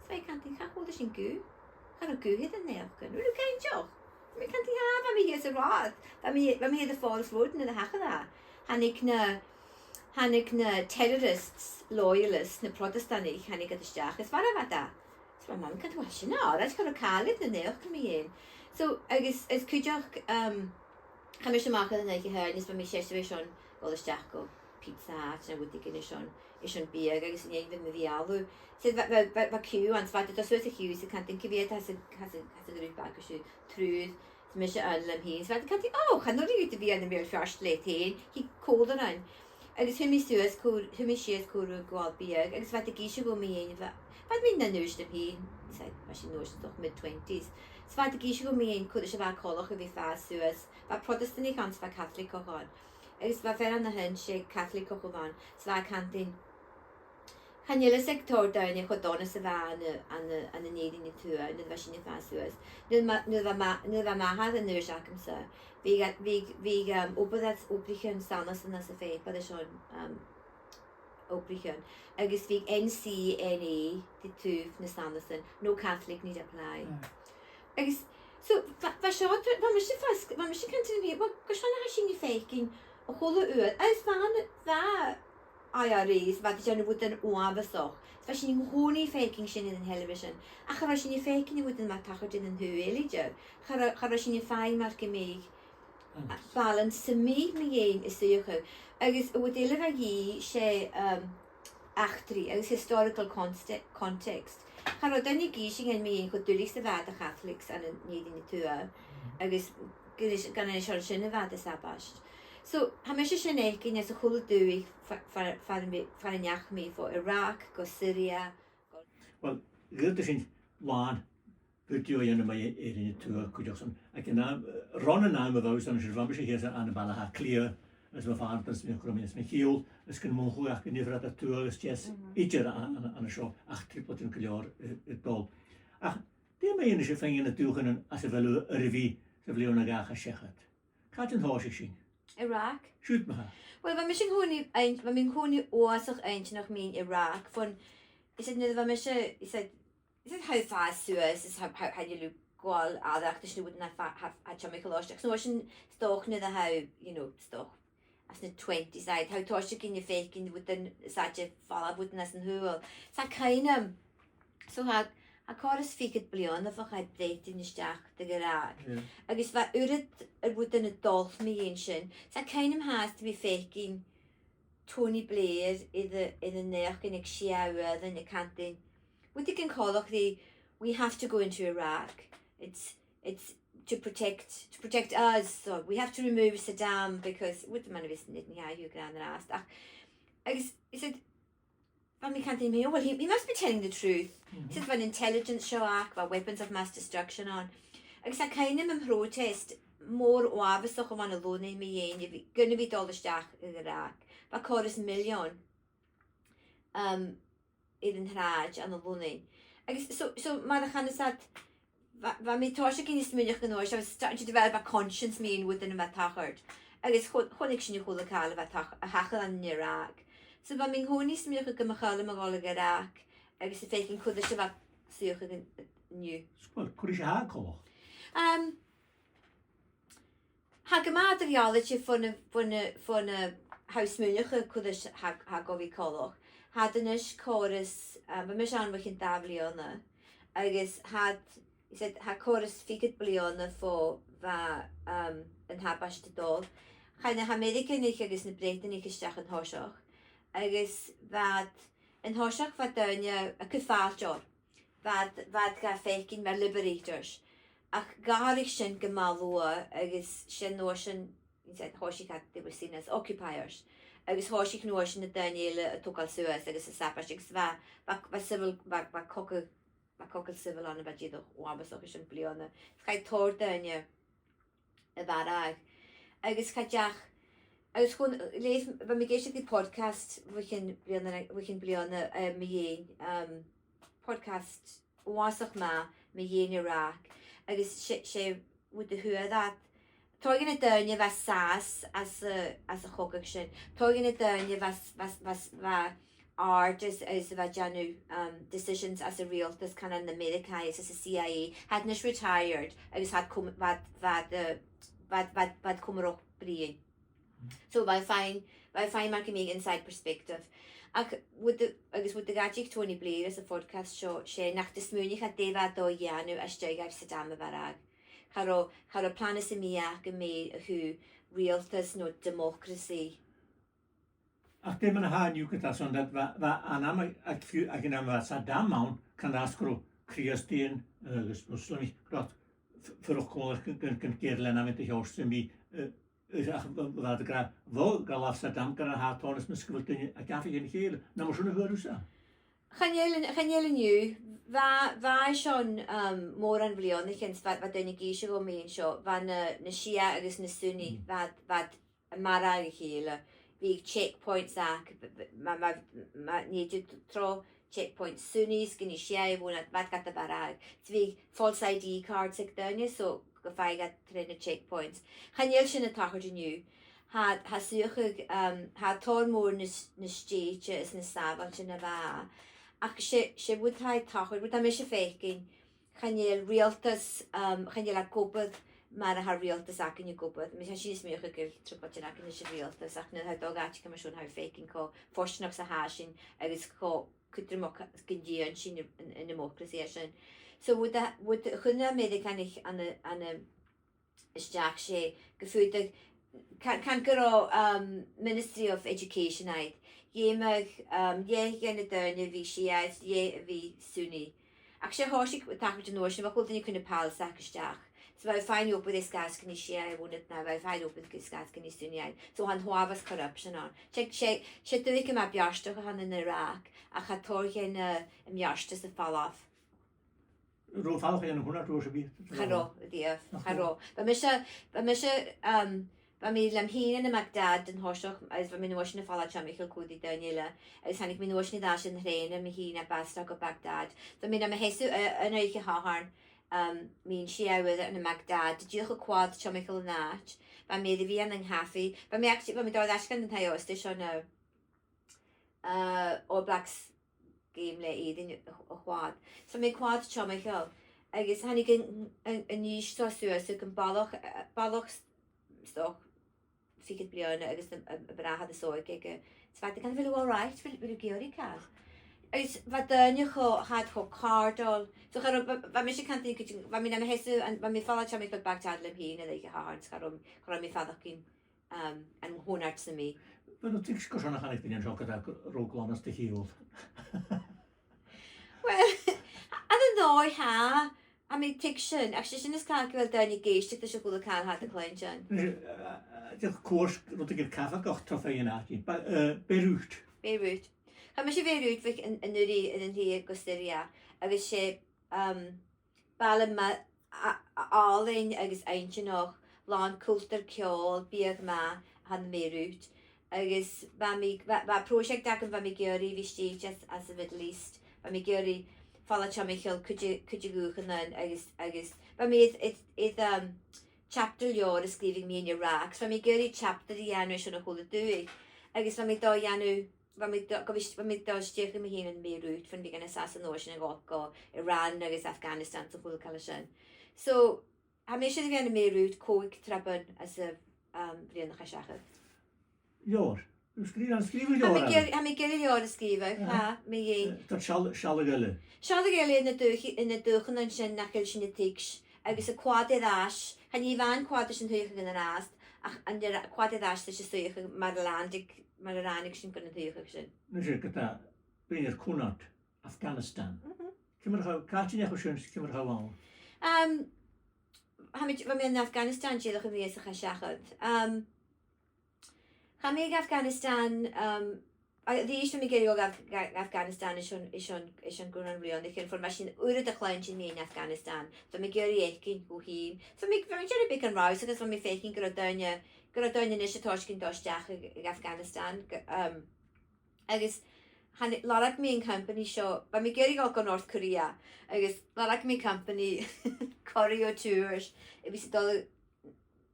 So, bha i a' cantainn, cha chuala sinn guth. Cha robh guth air an naidheachdan. Bha mi cinnteach. Bha mi a' cantainn, tha, bha mi shìos an rathad. Bha mi, bha mi air a' Falls Road nuair a thachair e. Thàinig na, thàinig na terrorists, loyalists, na Protastanaich, thàinig iad a-steach is mharbh iad e. So bha Mam a' cantainn, uill, sin e, right, cha robh càil air na naidheachdan mu dheidhinn. So, agus, is cuideachd, um, chaidh mise a-mach air an oidhche Haoine, is bha mi a' seasamh airson a dhol a-steach gu Pizza Hut no rudeigin airson, airson biadh, agus an fheadhainn a bha mi a' bhith a' falbh. So bha, bha, bha, bha queue ann, so bha iad a' dol suas a' queue, is a' cantainn, cò mheud a th' anns a', anns a', anns a' ghrùpa agaibh, triùir, is mise ann leam fhìn. So bha iad a' cantainn, o, chan urrainn dhut a bhith ann am Beul Feart leat fhèin, chì còmhla rinn. Agus chuir mi suas cò, chuir mi sìos cò robh a' gabhail biadh, agus bha iad ag innse dhomh mu dheidhinn, bha, bha mi na uair sin, is e, bha sinn an uair sin, mid twenties. So bha iad ag innse dhomh mu dheidhinn cò ris a bha e coltach a bhith a' fàs suas. Bha Protastanaich ann 's bha Caitligeach ann. Agus bha fear ann a shin, 's e Caitligeach a bh' ann, 's bha e a' cantainn, chan eil fhios aig tòrr daoine cho dona 's a bha e ann an, ann an, ann an Èirinn a Tuath, nuair a bha sinne a' fàs suas. Nuair a bha, nuair a bha ma-, nuair a bha m' athair an aois agamsa, bhiodh, bhiodh, bhiodh, um, obair-, obraichean Sanasan anns a' phàipear airson, um, obraichean. Agus bhiodh N C N A ri taobh na Sanasan, no Catholic need apply. Mm. Agus, so, bha, bha seo, bha mise a' fàs, bha mise a' cantainn rium fhìn, well, carson a tha sinn a' faicinn a h-uile uair, agus bha, bha I R As, bha iad a' dèanamh rudan uabhasach. Bha sinn an-còmhnaidh a' faicinn sin air an television. Ach cha robh sinn a' faicinn rudan a bha a' tachairt ann an taobh eile idir. Cha robh, cha robh sinn a' faighinn mar gum biodh balance sam bith mu dheidhinn an suidheachadh. Agus an rud eile a bha dhìth, 's e, um, eachdraidh agus historical conste-, context. Cha robh duine ag innse dhuinn mu dheidhinn cho duilich 's a bha iad, a' Chatholics ann an Èirinn a Tuath, agus gun e, gun e seo sin a bha iad a' sabaid. So, tha mise sin fhaicinn anns a h-uile dùthaich fa-, fa-, far an, far an deach mi, bho Iraq gu Syria, gu... Well, dh'fhaodadh sinn làn video a dhèanamh mu Èirinn a Tuath cuideachd san. Aig an àm, ron an àm a bha seo, bha mise shìos ann am Baile Àtha Cliath, is mo phàrantan is mo chromainn is mo chiall, is gun mhothaich mi gun robh iad a' tuath agus deas idir a-, a-, ann an seo, ach trioblaidean gu leòr a', a' dol. Ach dè mu dheidhinn a-nis a' faighinn na dùthchannan anns a bheil thu air a bhith sa bhliadhna dhà fhichead 's a seachd? Càit an tòisich sinn? Iraq. Siud ma-thà. Well, bha mise an-còmhnaidh, bha mi an-còmhnaidh uabhasach inntinneach mu Iraq, bhon, is e nuair a bha mise, is e, is e tha thu a' fàs suas, is tha, tha, chan eil thu a' gabhail airgead, is na rudan a tha, tha, tha timcheall ort. Ach 's an uair sin, 's dòcha nuair a tha thu, you know, 's dòcha anns na twenties agad, tha thu a' tòiseachadh a' faicinn rudan, 's a' faighinn falbh rudan às an t-saoghal. 'S tha cuimhn' a'm, so tha, tha còrr is fichead bliadhna bho chaidh Breatainn a-steach do dh'Iraq. Yeah. Agus bha uiread de rudan a' dol mu dheidhinn sin. 'S tha cuimhn' a'm fhathast a bhith a' faicinn Tony Blair air a, air an naidheachdan aig sia uairean a' cantainn, rudeigin coltach ri, "We have to go into Iraq. It's, it's to protect, to protect us, so we have to remove Saddam because," rud mar a bha sin, nì, nì, tha thu ag ràdh an-dràsta. Ach, agus, is e, bha mi a' cantainn rium fhìn, "Oh, well, he, he must be telling the truth." Mm-hmm. Is e, bha an intelligence seo aca, bha weapons of mass destruction ann. Agus tha cuimhn' a'm am protest mòr uabhasach a bh' ann an Lunnainn mu dheidhinn a bhith, gun a bhith dol a-steach do dh'Iraq. Bha còrr is millean, um, air an t-sràid ann an Lunnainn. Agus so, so mar a chanas iad, bha, bha mi a' tòiseachadh a' smaoineachadh an uair sin, I was starting to develop a conscience mu dheidhinn rudan a bha a' tachairt. Agus cho-, chunnaic sinn a h-uile càil a bha a' tach-, a thachair ann an Iraq. So bha mi an-còmhnaidh a' smaoineachadh gum bu chaomh leam a dhol gu Iraq, agus a' faicinn cò ris a bha an suidheachadh an-diugh. Well, cò ris a tha e coltach? Um, Tha e gu math eadar-dhealaichte bhon a, bhon a, bhon a tha thu a' smaoineachadh cò ris a tha, tha e gu bhith coltach. Tha iad a-nis còrr is, um, bha mise ann o chionn dà bhliadhna, agus tha iad, said, tha còrr is fichead bliadhna bho bha, um, an t-Sàbaid a' dol. Chaidh na h-Ameireaganaich agus na Breatannaich a-steach an toiseach, agus bha iad an toiseach, bha daoine a' cur fàilte orra. Bha iad, bha iad ga faicinn mar liberators. Ach dh'atharraich sin gu math luath, agus 's e an uair sin, said, thòisich iad, they were seen as occupiers. Agus thòisich an uair sin na daoine eile a' togail suas agus an Sàbaid, agus bha, bha, bha civil, bha, bha cogadh, bha cogadh civil ann a bha dìreach uabhasach airson bliadhna. Chaidh tòrr dhaoine a mharbhadh. Agus cha deach, agus chun, leugh, bha mi ag èisteachd ri podcast bho chionn bliadhna, bho chionn bliadhna, eh, mu dheidhinn, um, podcast uabhasach math mu dheidhinn Iraq. Agus 's e, 's e rud a fhuair iad. Tòrr dhe na daoine a bha an sàs anns a', anns a' chogadh sin, tòrr dhe na daoine a bha, bha, bha, bha àrd is, is a bha a' dèanamh, um, decisions anns an riaghaltas, can, ann an Ameireagaidh is anns an C I A, tha iad a-nis retired agus tha iad com-, bha iad, bha iad, uh, bha iad, bha iad, bha iad comharrach bruidhinn. So bha e fine, bha e fine mar gum biodh inside perspective. Ach rud a, agus rud a dh'fhaighnich Tony Blair anns a' phodcast seo, 's e nach do smaoinich iad dè bha iad a' dol a dhèanamh às dèidh dhaibh Saddam a mharbhadh. Cha robh, cha robh plana sam bith aca mu dheidhinn riaghaltas no democracy. Ach dè mar a tha an-diugh, gu bheil sinn, bha, bha an t-àm aig, aig, aig an àm a bha Saddam ann, can, às gun robh Crìosdaidhean agus Muslamaich, gu robh iad f-, fuireach còmhla gun, gun, gun cur leinn a bhith a' toirt sam bith, eh, eh, ach bha, bha iad ag ràdh, bhò, gu robh Saddam, gun robh e a' toirt às, mas gu bheil daoine a' gafa dhan a chèile. An e mar sin a fhuair thusa? Chan eil an, chan eil an-diugh. Bha, bha e sin, um, mòran bhliadhnaichean, bha, bha daoine ag innse dhomh mu dheidhinn seo, bha na, na Shia agus na Sunni, bha, bha iad a' marbhadh a chèile. Bhiodh checkpoints aca, b-, b-, ma, ma, ma, nì thu tro checkpoint Sunnis gu na Shia, bhon a, bha iad gad mharbhadh. 'S bhiodh false I D cards aig daoine, so gum faigheadh iad tro na checkpoints. Chan eil sin a' tachairt an-diugh. Tha, tha suidheachadh, um, tha tòrr mòr na s-, na stèidhte is na sàbhailte na bha. Ach 's e, 's e rud a tha a' tachairt, rud a tha mise a' faicinn, chan eil riaghaltas, um, chan eil e ag obair mar a tha riaghaltas againn ag obair. Tha mi, tha sinn a' smaoineachadh gu bheil trioblaid againn leis an riaghaltas, ach nuair a tha thu a' dol gu àiteigin mar sin, tha thu a' faicinn cho fortanach 's a tha sinn, agus cho cudromach gun dèan sinn an, an, an democracy sin. So rud a, rud a chunnaic na h-Ameireaganaich ann an, ann an a-steach, 's e gum faodadh, can, can gun robh, um, Ministry of Education aca, dh'fheumadh, um, dà fhichead de na daoine a bhith Shia is dà fhichead a bhith Sunni. Ach 's e a thòisich a' tachairt an uair sin, bha a h-uile duine a' cur na policies aca a-steach. So bha e fine obair aig sgàth 's gun robh Shia a bh' ann, no bha e fine obair aig sgàth 's gun robh Sunni ann. So tha an t-uabhas corruption ann. 'S e, 's e, 's e dùil gu math beartach a th' ann an Iraq, ach tha tòrr dhen, uh, am beartas a' falbh. An robh falach ann an cunnart ro seo bith? Cha robh, a-riamh, cha robh. Bha mise, bha mise, um, bha mi leam fhìn ann am Baghdad an toiseach, agus bha mi an uair sin a' falbh timcheall còmhla ri daoine eile, agus thàinig mi an uair sin air ais air an trèana, mi fhìn, à Basra gu Baghdad. Bha mi nam sheasamh, uh, aon oidhche Shathairn, um, mun t-seachdain ann am Baghdad, dìreach a' coimhead timcheall an àite, bha mi air a bhith ann an cafaidh, bha mi actually, bha mi a' dol air ais gun an taigh-òsta seo na, uh, All Blacks game le Èirinn a, a choimhead. So bha mi a' coimhead timcheall, agus thàinig an, an, an aois seo suas, aig am balach, eh, balach s-, 's dòcha fichead bliadhna agus am, am, am bràthair is òige aige. Is bha iad a' gabhail, "Are you all right? Will, will you gearradh car?" Agus bha daoine cho, cha robh iad cho càirdeil. So cha robh, bha, bha mise a' cantainn gun, bha mi nam sheasamh, an, bha mi a' falbh timcheall Baghdad leam fhìn air oidhche Shathairn, is cha robh, cha robh mi a' faireachdainn um, an cunnart sam bith. Bheil thu a' tuigsinn carson a chanadh daoine an seo gun robh thu glan às do shiubhal? Well, ann an dòigh tha, tha mi a' tuigsinn, ach 's e sin as coireach gu bheil daoine ag èisteachd ris a h-uile càil a tha iad a' cluinntinn. Dìreach cuairt, rud a gheibh cabhag ach tro fhèin àite. Ba-, eh, Beirut. Beirut. Chaidh mise a Bheirut bho chionn, an-uiridh air an t-slighe gu Syria, agus 's e, um, baile ma-, a-, a-, àlainn agus inntinneach, làn cultar, ceòl, biadh math, a th' ann am Beirut. Agus bha mi, bha, bha pròiseact agam, bha mi ag iarraidh a bhith stèidhichte anns, anns a' Middle East. Bha mi ag iarraidh falbh timcheall cuid de, cuid de dhùthchannan agus, agus bha mi air, air, air, um, chapter leabhar a sgrìobhadh mu dheidhinn Iraq. So bha mi ag iarraidh chapter a dhèanamh airson a h-uile dùthaich. Agus bha mi a' dol a dhèanamh bha mi do-, gu bhith, bha mi a' dol a stèidheachadh mi fhìn ann am Beirut, far am biodh e nas fhasa an uair sin a dhol gu Iran agus Afghanistan 's a h-uile càil sin. So, tha mise air a bhith ann am Beirut còig trip anns a', um, bhliadhna a chaidh seachad. Leabhar. An sgrìobh, an sgrìobh thu leabhar? Tha mi ag iarraidh, tha mi ag iarraidh leabhar a sgrìobhadh, tha, mi fhèin. Eh, tha sealladh, sealladh eile. Sealladh eile air na dùth-, air na dùthchannan sin nach eil sinn a' tuigs', agus a' coimhead air ais, chan e a-mhàin coimhead air an t-suidheachadh an-dràsta, ach an dèidh coimhead air ais leis an t-suidheachadh mar a lean, mar a ràinig sinn gun an t-suidheachadh sin. Nise, ge-tà, bhithinn air cunnart Afghanistan. Mhm. Ciamar a chaidh, càit an deach thu sin, ciamar a chaidh thu ann? Um, tha mi, bha mi ann an Afghanistan dìreach am mìos a chaidh seachad. Um, chaidh mi gu Afghanistan, um, a-rithist bha mi ag iarraidh a dhol gu Af-, gu, gu Afghanistan airson, airson, airson gun robh mi ann an sin, far a bheil sinn uiread a' cluinntinn mu dheidhinn Afghanistan. Bha mi ag iarraidh fhaicinn bho chionn. Bha mi, bha mi ag iarraidh beagan rannsachadh, bha mi a' faicinn gun robh daoine, gun robh daoine a-nis a' tòiseachadh a' dol a-steach gu, gu Afghanistan. Gu, um, agus chan, lorg mi an company seo, bha mi ag iarraidh a dhol gu North Korea, agus lorg mi company Koryo Tours, a bhios a' dol,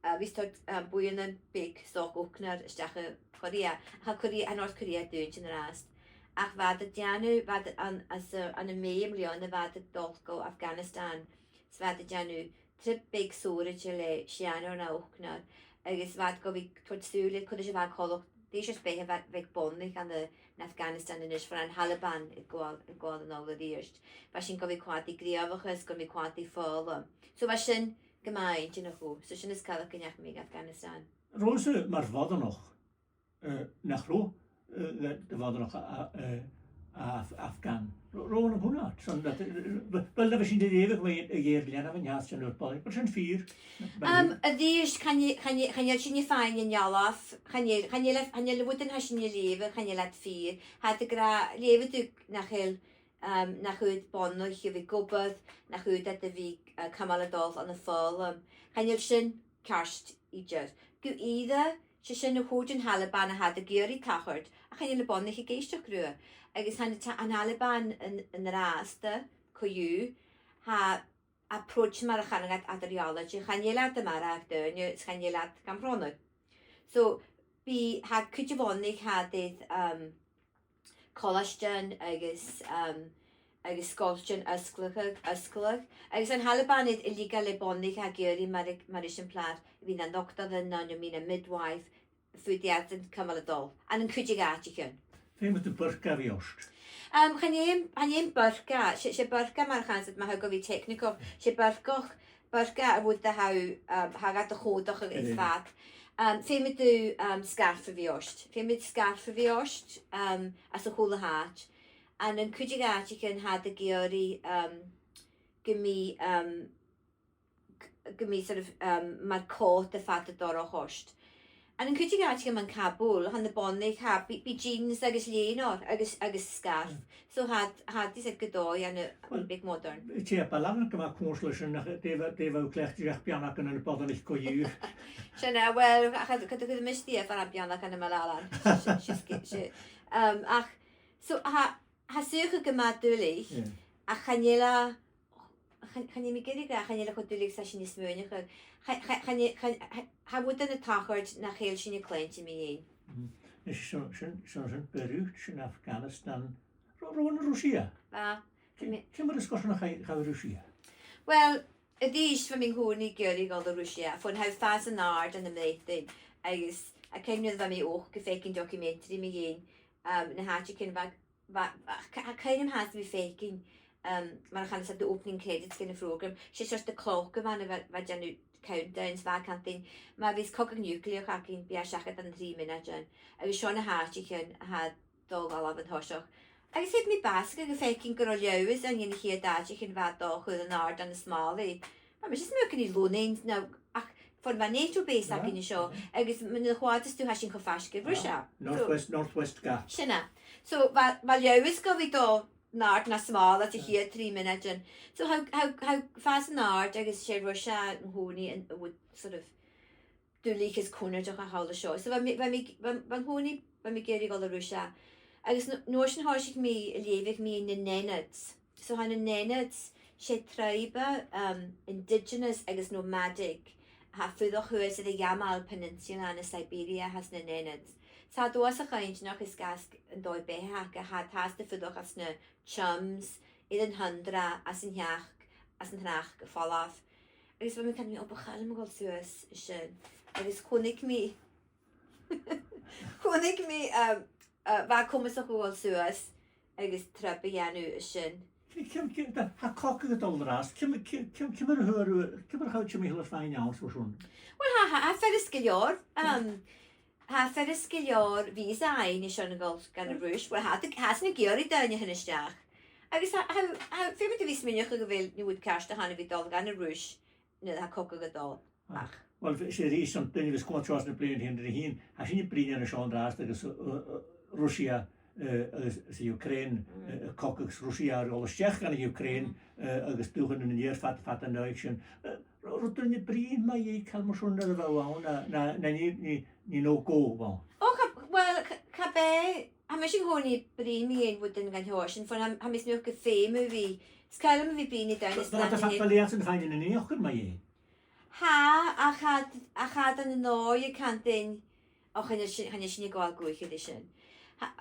a bhios a' toirt, um, buidhnean beag 's dòcha uachdar a-steach a Chorea, ach tha Korea, tha North Korea dùinte an-dràsta. Ach bha iad a' dèanamh, bha iad an, às a, ann am meadhan am bliadhna bha iad a' dol gu Afghanistan, 's bha iad a' dèanamh trip beag sònraichte le seann fhear no uachdar, agus bha iad gu bhith a' toirt sùil air cò ris a bha e coltach, dè seòrsa beatha a bha, bha aig boireannaich ann an Afghanistan a-nis, far an Taliban a' gabhail, a' gabhail a-null a-rithist. Bha sinn gu bhith a' coimhead ri gnìomhachas, gu bhith a' coimhead ri foghlam. So bha sin gu math inntinneach dhomh. So sin as coireach gun deach mi gu Afghanistan. Robh thusa mar bhoireannach, eh, nach robh, eh, de, de bhoireannach a, a, eh, a Af-, Afghan. Ro-, robh e na chunnart. Son that, eh, b-, uill, na bha sinn a' leughadh mu dheidhinn a' gheàrr-leanabh an-dràsta nuair a bha, bha sin fìor. Um, a-rithist, chan e, chan e, chan eil sinn a' faighinn an dealbh, chan eil, chan eil, chan eil rudan a tha sinn a' leughadh, chan eil iad fìor. Tha iad ag ràdh, leughadh tu nach eil, um, nach fhaod boireannaich a bhith ag obair, nach fhaod iad a bhith, uh, a' cumail a' dol ann am foghlam. Chan eil sin ceart idir. Gu ìre, 's e sin a chòrd ris an Taliban a tha iad ag iarraidh tachairt, ach chan eil na boireannaich ag èisteachd riutha. Agus tha na Ta-, an Taliban an, an-dràsta, co-dhiù, tha approach mar a chanadh iad eadar-dhealaichte, chan eil iad a' marbhadh daoine, is chan eil iad gam chronadh. So, bidh, tha cuid de bhoireannaich, tha iad, um, colaistean agus, um, agus sgoiltean fhosgladh, fhosgladh. Agus an Taliban iad a' leigeil le boireannaich a tha ag iarraidh mar, mar eisimpleir, a bhith nan dotairean no, no a bhith nan midwife, faodaidh iad an cumail a' dol. Ann an cuid de dh'àiteachan. Feumaidh tu burqa a bhith ort. Um, chan e, chan e burqa, 's e, 's e burqa mar a chanas iad, ma tha e gu bhith technical, 's e burqach, burqa a bhiodh tu a' cur, um, tha e gad chòmhdachadh air fad. Um, feumaidh tu, um, sgarfa a bhith ort. Feumaidh sgarfa a bhith ort, um, anns a h-uile h-àite. Ann an cuid de dh'àiteachan tha iad ag iarraidh, um, gum bi, um, g-, gum bi sort of, um, mar còta fada dorcha ort. Ann an cuid de dh'àiteachan mar Kabul, tha na boireannaich, tha, bidh, bidh jeans agus lèine orra, agus, agus scarf. Mm. So tha, tha iad, is iad gu dòigheil ann an, ann am beag modern. Tha e, bha e gu math cumhachdach leis sin, nach e, dè bha, dè bha thu a' cleachdadh, beannachd ann am boireannaich co-dhiù. Sin e, well, ach, cha, cha do chuir mise dìreach far am beannachd ann am Malalan. 'S e, 's e, 's e, um, ach, so, tha, tha suidheachadh gu math duilich, yeah, ach chan eil e, chan, chan eil mi ag iarraidh a ràdh, chan eil e cho duilich 's a tha sinn a' smaoineachadh. Cha, cha, chan e, chan, cha, tha rudan a' tachairt nach eil sinn a' cluinntinn mu dheidhinn. Mhm. Is sin, sin, sin, sin Beirut, sin Afghanistan, ro-, ron Ruisia. Bha. Ci-, ciamar a sguir sin a chaidh, chaidh Ruisia? Well, a-rithist, bha mi an-còmhnaidh ag iarraidh a dhol a Ruisia, far an robh fàs an-àird ann am Breatainn, agus tha cuimhn' nuair a bha mi ochd a' faicinn documentary mu dheidhinn, um, na h-àiteachan, bha, bha, bha, tha, tha cuimhn' agam fhathast a bhith a' faicinn, um, mar a chanas iad, the opening credits dhen a' phrògram, 's e seòrsa de chloc a bh' ann a bha, bha a' dèanamh countdowns, bha e a' cantainn, ma bhios cogadh niùclaireach againn, bidh e seachad ann an trì mionaidean, agus seo na h-àiteachan a tha dol a dh'fhalbh an toiseach. Agus thèid mi bàsachadh a' faicinn gun robh Leòdhas ann an a' chiad àite, a' chiad bhad a' dol a chur an-àird ann an Smàlaidh. Bha mise a' smaoineachadh gun e Lunnainn, no, ach far an robh NATO base againn an seo, agus nuair a choimheadas tu, tha sinn cho faisg air Ruisia. Northwest, Northwest Ghats. Sin e. So, bha, bha Leòdhas gu bhith a' dol an-àird na Smàla, a' chiad trì mionaidean. So, tha, tha, tha fàs an-àird agus 's e Ruisia an-còmhnaidh an, a bhiodh sort of duilich is cunnartach a tha seo. So bha mi, bha mi, bha, bha an-còmhnaidh, bha mi ag iarraidh a dhol a Ruisia. Agus an, an uair sin thòisich mi a' leughadh mu na Nenets. So tha na Nenets, 's e tribe, um, indigenous agus nomadic, a tha a' fuireach shuas air a' Yamal Peninsula ann an Siberia, tha na Nenets. 'S tha iad uabhasach inntinneach air sgàth 's an dòigh-beatha aca, tha iad fhathast a' fuireach anns na chums, air an tundra, anns an t-sneachd, anns an t-sneachd falamh. Agus bha mi a' cantainn, o, bu chaomh leam a dhol suas an sin. Agus chunnaic mi, Chunnaic mi, um, uh, bha e comasach a dhol suas agus trip a dhèanamh an sin. Ciamar, ciamar, ciamar, tha cogadh a' dol an-dràsta. Ciamar, ciamar, ciamar, ciamar a fhuair, ciamar a chaidh timcheall air faighinn ann, so sin? Well, tha, tha, tha fearas gu leòr. Um, tha fearas gu leòr visa fhaighinn airson a dhol dhan Rùis. Well, tha, tha sin ag iarraidh daoine a thighinn a-steach. Agus tha, tha, tha, feumaidh tu bhith a' smaoineachadh gu bheil, no bhon cheart a th' ann a bhith a' dol dhan Rùis nuair a tha cogadh a' dol. Ach, well, 's e, 's e sin duine a bhios coma tro na bliadhnaichean a dh'fheumadh, tha sinn a' bruidhinn air an seo an-dràsta agus, uh, uh, Russia, uh, agus, is Ukraine, uh, cogadh agus Russia a' dol a-steach dhan Ukraine, uh, agus dùthchannan an iar fada, fada an aghaidh sin. Uh, robh, robh daoine a' bruidhinn mu dheidhinn càil mar sin nuair a bha thu ann, no, no, no nì, nì, nì no-go a bh' ann? O, cha, well, cha, cha b' e, tha mise an-còmhnaidh a' bruidhinn mu dheidhinn rudan dhen t-seòrsa sin, far an, tha mi a' smaoineachadh gum feum a bhith, 's caomh leam a bhith a' bruidhinn ri daoine a tha, tha, tha, tha iad a' faighinn an iongnadh mu dheidhinn. Tha, ach tha, ach tha iad an-còmhnaidh a' cantainn, o, chan eil sin, chan eil sinn a' gabhail gu h-àraidh sin. Tha,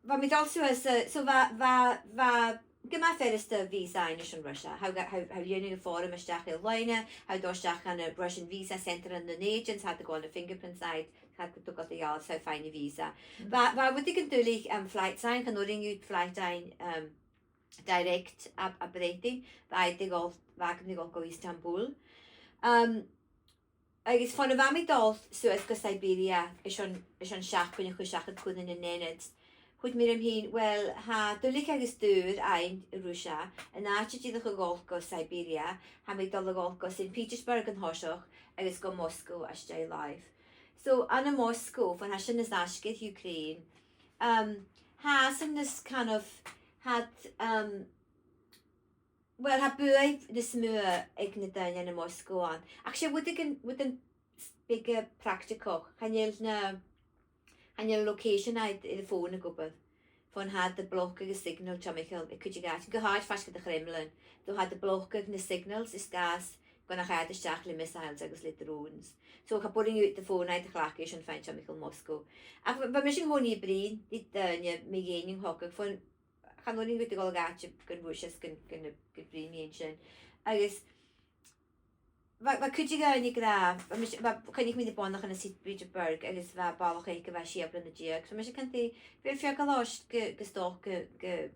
bha mi a' dol suas, uh, so bha, bha, bha, gu math furasta visa fhaighinn airson Russia. Tha, tha, tha, tha dhèanamh fòram a-steach air loidhne, tha thu a' dol a-steach dhan a' Russian Visa Centre ann an Dùn Èideann, tha thu a' gabhail na fingerprints agad, tha thu a' dol gu dè eile, tha thu a' faighinn a' visa. Bha, bha rudeigin duilich, um, flight fhaighinn, chan urrainn dhut flight fhaighinn, um, direct à, à Breatainn, bha iad a' dol, bha agam a dhol gu Istanbul. Um, agus bhon a bha mi a' dol suas gu Siberia, airson, airson seachdain a chur seachad còmhla ri na nenaid, thuirt mi rium fhìn, well, tha duilich agus daor fhaighinn a Ruisia, an àite dìreach a dhol gu Siberia, tha mi a' dol a dhol gu Saint Petersburg an toiseach agus gu Moscow às dèidh làimh. So, ann am Moscow, bhon tha sin nas fhaisge air Ukraine, um, tha sin nas kind of, tha, um, well, tha buaidh nas motha aig na daoine ann am Moscow ann. Ach 's e rudeigin, rudeigin beag practical. Chan eil na, chan eil location agad air a' fòn ag obair. Bhon tha iad a' blocadh an signal timcheall aig cuid de dh'àitean, gu h-àraid faisg air a' Kremlin. Tha iad a' blocadh na signals air sgàth 's gun a' tighinn a-steach le missiles agus le drones. So, cha b' urrainn dhut do fòn agad a chleachdadh airson faighinn timcheall Moscow. Ach bha, bha mise an-còmhnaidh a' bruidhinn ri daoine mu dheidhinn a' chogaidh, bhon chan urrainn dhut a dhol gu àite gun Ruisia 's gun, gun, gun bruidhinn mu dheidhinn sin. Agus bha, bha cuid de dhaoine ag ràdh, bha mise, bha, choinnich mi na bonnach ann an Saint Petersburg agus bha balach aige a bha sia bliadhna deug. So bha mise a' cantainn, bha e fìor ghoirt gu, gu 's dòcha gu, gu,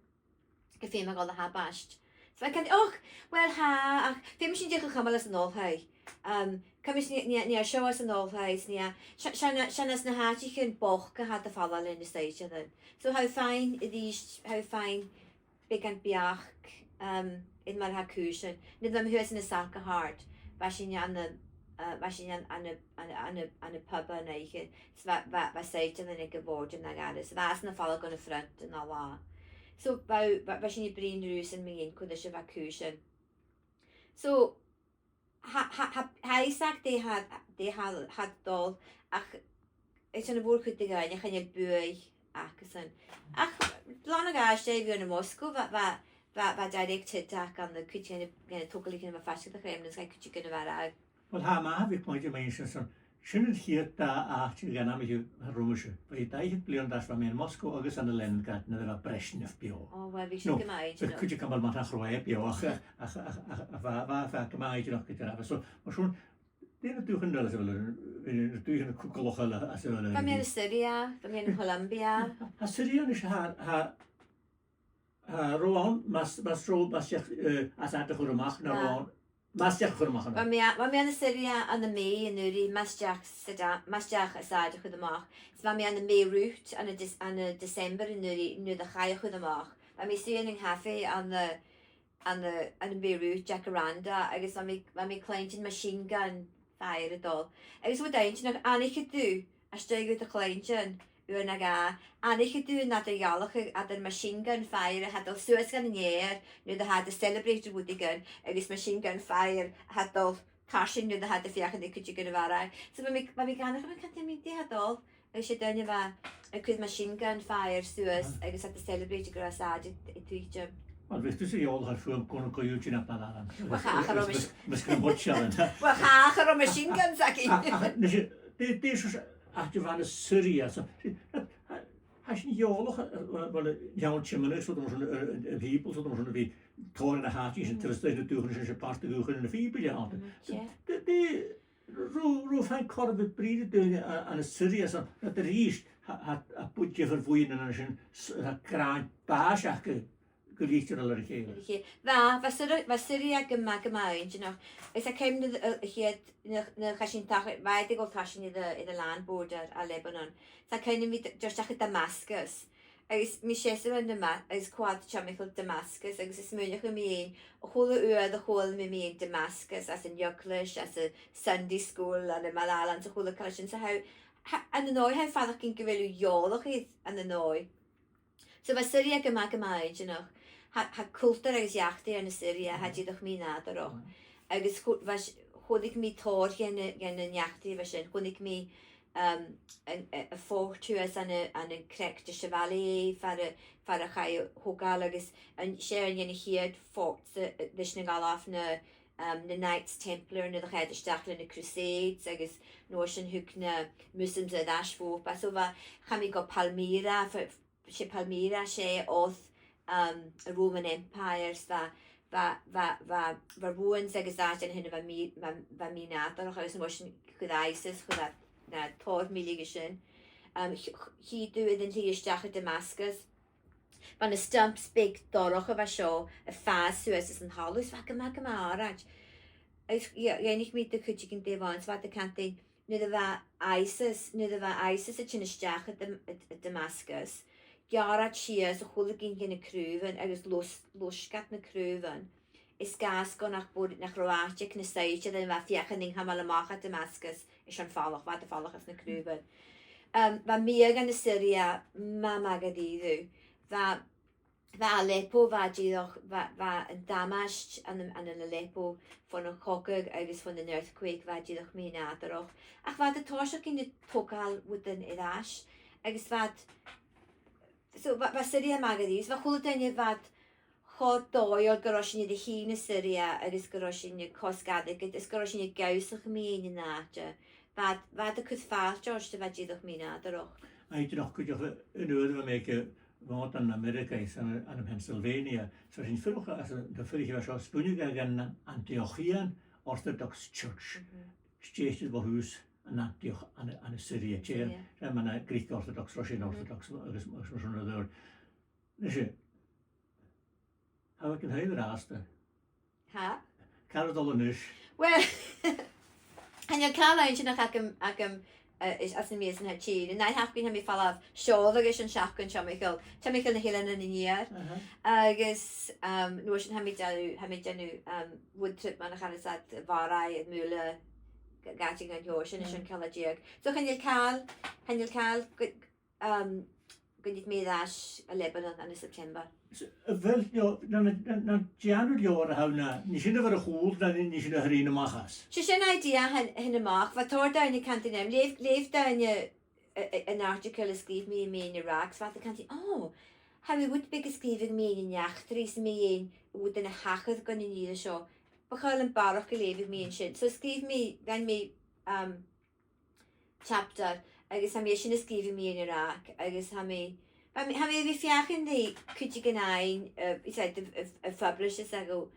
gu feumadh e a dhol a Bhudapest. So bha e a' cantainn, och, well, tha, ach feumaidh sinn dìreach a chumail anns an oilthigh. Um, cuimhnis, nì, nì, nì seo anns an oilthigh, nì, se-, seann, seann às na h-àiteachan bochda a tha iad a' falbh leis na saighdearan. So tha thu faighinn a-rithist, tha thu faighinn beagan beachd, um, air mar a tha cùisean. Nuair a bha mi shuas ann an Salakerheart, bha sinn ann an, uh, bha sinn ann, ann an, ann an, ann an, ann am pub an oidhche. So bha, bha, bha saighdearan aig a' bhòrd an aghaidh, so bha iadsan a' falbh gun a' front an ath latha. So bha, bha, bha sinn a' bruidhinn riuthasan mu dheidhinn cò ris a bha cùisean. So, tha, tha, tha, tha fhios agad dè tha, dè tha, tha dol, ach airson a' mhòr-chuid de dhaoine, chan eil buaidh acasan. Ach, bhon a dh'fhàs e a bhith ann am Moscow, bha, bha, bha, bha direct hit aca ann an cuid de na, de na togalaichean a bha faisg air a' Kremlin, 's cuid de na bha ag ràdh. Well, tha, ma bhiodh muid a' miannachadh sin, sin an chiad dà àite a dh'ainmich thu a-riamh. Bha e dà fhichead bliadhna air ais, bha mi ann am Moscow agus ann an Leningrad nuair a bha Brezhnev beò. O, well, bha sin gu math inntinneach. No, bha cuid a' cumail mar a tha Khrushchev beò, ach, ach, ach, ach, ach bha, bha, bha e gu math inntinneach gu dearbh. So, mar sin, dè na dùthchannan eile sa bheil, na dùthchannan cugallach eile sa bheil? Bha mi ann an Syria, bha mi ann an Colombia. Tha Syria a-nis, tha, tha, tha, robh ann, mas, mas robh, mas deach, eh, Assad a chur a-mach, no robh ann, mas deach a chur a-mach, no? Bha mi a-, bha mi ann an Syria ann am May an-uiridh, mas deach Saddam, mas deach Assad a chur a-mach. Is bha mi ann am Beirut ann an Dec-, ann an December an-uiridh, nuair a chaidh a chur a-mach. Bha mi suidhe ann an cafaidh ann an, ann an, ann am Beirut, Jacaranda, agus bha mi, bha mi a' cluinntinn machine gun fire a' dol. Agus bha e inntinneach, aithnicheadh tu, às dèidh dhut a chluinntinn, uair no dhà, aithnicheadh tu an t-eadar-dhealachadh eadar machine gun fire a tha a' dol suas dhan an adhar nuair a tha iad a' celebrate rudeigin, agus machine gun fire a tha a' dol tarsainn nuair a tha iad a' feuchainn ri cuideigin a mharbhadh. So bha mi, bha mi ag aithneachadh, bha mi a' cantainn, dè tha a' dol? Agus 's e daoine a bha a' cur machine gun fire suas agus iad a' celebrate gun robh Assad a', a' tuiteam. Well, bhiodh tusa eòlach air fuaim gun a' coimhead an-dràsta, Alan. Well, cha, cha robh mis- Well, cha, cha robh machine guns againn. Ach, ach, nis, dè, dè seòrsa àite a bh' ann an Syria, so, tha sinn eòlach, eh, well, eh, an t-seann, eh, eh, people, so, mar sin, a bhith tòrr na h-àite sin, taobh a-staigh na dùthchannan sin, 's e pàirt de dhùthchannan na Bìobaill a th' annta. Dè, dè, ro, ro Tha an corra a bha a' bruidhinn ri daoine a-, ann an Syria, so, na do dh'fhàs, tha, tha, tha buidheann diofar bhuidheann an sin, s-, tha gràin bàis aca gu litireil air a chèile. Air a chèile. Bha, bha Syria, bha Syria gu math, gu math inntinneach. Is tha cuimhne, eh, a' chiad, nuair, nuair a chaidh sinn tachairt, bha iad a' dol tarsainn air a', air a' land border à Lebanon. Tha cuimhne agam a bhith a' dol a-steach a Damascus. Agus bha mi a' seasamh ann am ma-, agus cuairt timcheall Damascus, agus a' smaoineachadh mu dheidhinn, a h-uile uair a chuala mi mu dheidhinn Damascus, anns an eaglais, anns an Sunday school, ann am Malala, anns a h-uile càil sin. So tha, tha, ann an dòigh, tha e a' faireachdainn gu bheil thu eòlach air, ann an dòigh. So bha Syria gu math, gu math inntinneach. Tha, tha cultar agus eachdraidh ann an Syria, tha e dìreach mì-nàdarrach. Agus chu-, bha s-, chunnaic mi tòrr dhen, dhen an eachdraidh a bha sin. Chunnaic mi, um, an, a, a' fort shuas ann an, ann an Creag de Chevalier, far a, far a chaidh a thogail agus an, 's e an, an aon a' chiad fort sa, leis na dh'fhalbh na, um, na Knights Templar nuair a chaidh iad a-steach le na Crusades agus an uair sin thug na Muslims air ais bhòpa. So bha, chaidh mi gu Palmyra, fa-, 's e Palmyra, 's e oir, um, a' Roman Empire, 's bha, bha, bha, bha, bha ruins agus àiteachan a bha mì-, bha, bha mì-nàdarrach agus an uair sin chuir ISIS, chuir iad na tòrr milleadh sin. Um, ch-, ch-, chì thu air an t-slighe a-steach a Damascus. Bha na stumps beag dorcha a bha seo a' fàs suas às an talamh, 's bha e gu math, gu math àraid. Agus dh'fh-, dh'fhaighnich mi do chuideigin dè bh' ann, 's bha iad ag ràdh, nuair a bha ISIS, nuair a bha ISIS a' tighinn a-steach a Dam-, a, a Damascus, gheàrr iad sìos a h-uile gin de na craobhan agus lois-, loisg iad na craobhan. Is gus gun nach b' urrainn, nach robh àite aig na saighdearan a bha a' feuchainn ri cumail a-mach à Damascus airson falach, bha iad a' falach às na craobhan. Um, bha miann ann an Syria math, math dha-rìribh. Bha Bha Aleppo, bha dìreach, bha, bha an damaist ann an, ann an Aleppo bhon a' chogadh agus bhon an earthquake, bha dìreach mì-nàdarrach. Ach bha iad a' tòiseachadh a' togail rudan air ais. Agus bha iad, so bha, bha Syria math dha-rìribh, bha a h-uile duine, bha iad cho dòigheil gun robh sinn air a thighinn a Syria agus gun robh sinn a' cosg airgead is gun robh sinn ag ionnsachadh mu dheidhinn an àite. Bha, bha iad a' cur fàilte ort, bha e dìreach mì-nàdarrach. Aye, dìreach cuideachd, an uair a bha mi aig a' mhòd ann an Ameireagaidh, ann an, ann am Pennsylvania, 's bha sinn a' fuireach anns an, do fuireach a bha seo, a' smaoineachadh air an Antiochian Orthodox Church, stèidhichte bho thùs an Antioch ann an, ann an Syria, tè, Syria. Tè mar na Greek Orthodox, Russian Orthodox, agus, agus mar sin air adhart. Nise, tha thu aig an taobh an-dràsta. Tha. Càit a bheil thu a-nis? Well, chan eil càil inntinneach agam, agam, eh, is, anns na mìosan a tha tighinn. An ath sheachdain tha mi a' falbh seòladh airson seachdain timcheall, timcheall na h-Eileanan an Iar. Aha. Agus, um, an uair sin tha mi a' dèanamh, tha mi a' dèanamh, um, wood trip mar a chanas iad, a Bharraigh, a Mhuile, g-, gàirdean dhen t-seòrsa sin, airson cola-deug. So chan eil càil, chan eil càil gu-, um, gun tèid mi air ais a Lebanon ann an September. S-, a bheil, you know, nan, nan, nan dèanadh leabhar a tha na, nì sin a bhith air a chùl, no nì, nì sin a tha a' tighinn a-mach às? 'S e sin idea a th', a th' innte a-mach. Bha tòrr dhaoine a' cantainn rium, leugh, leugh daoine, eh, eh, an article a sgrìobh mi, mi ann an Iraq, 's bha iad a' cantainn, "Oh, tha mi rud beag a sgrìobhadh mu dheidhinn an eachdraidh 's mu dheidhinn rudan a thachair dhan an ìre seo." Bu chaomh leam barrachd a leughadh mu dheidhinn sin. So sgrìobh mi, rinn mi, um, chapter, agus tha mi an sin a' sgrìobhadh mu dheidhinn an Iraq, agus tha mi, tha mi, tha mi air a bhith a' feuchainn ri cuideigin fhaighinn, eh, is e, a, a, a' phublaisgeadh, is e gu,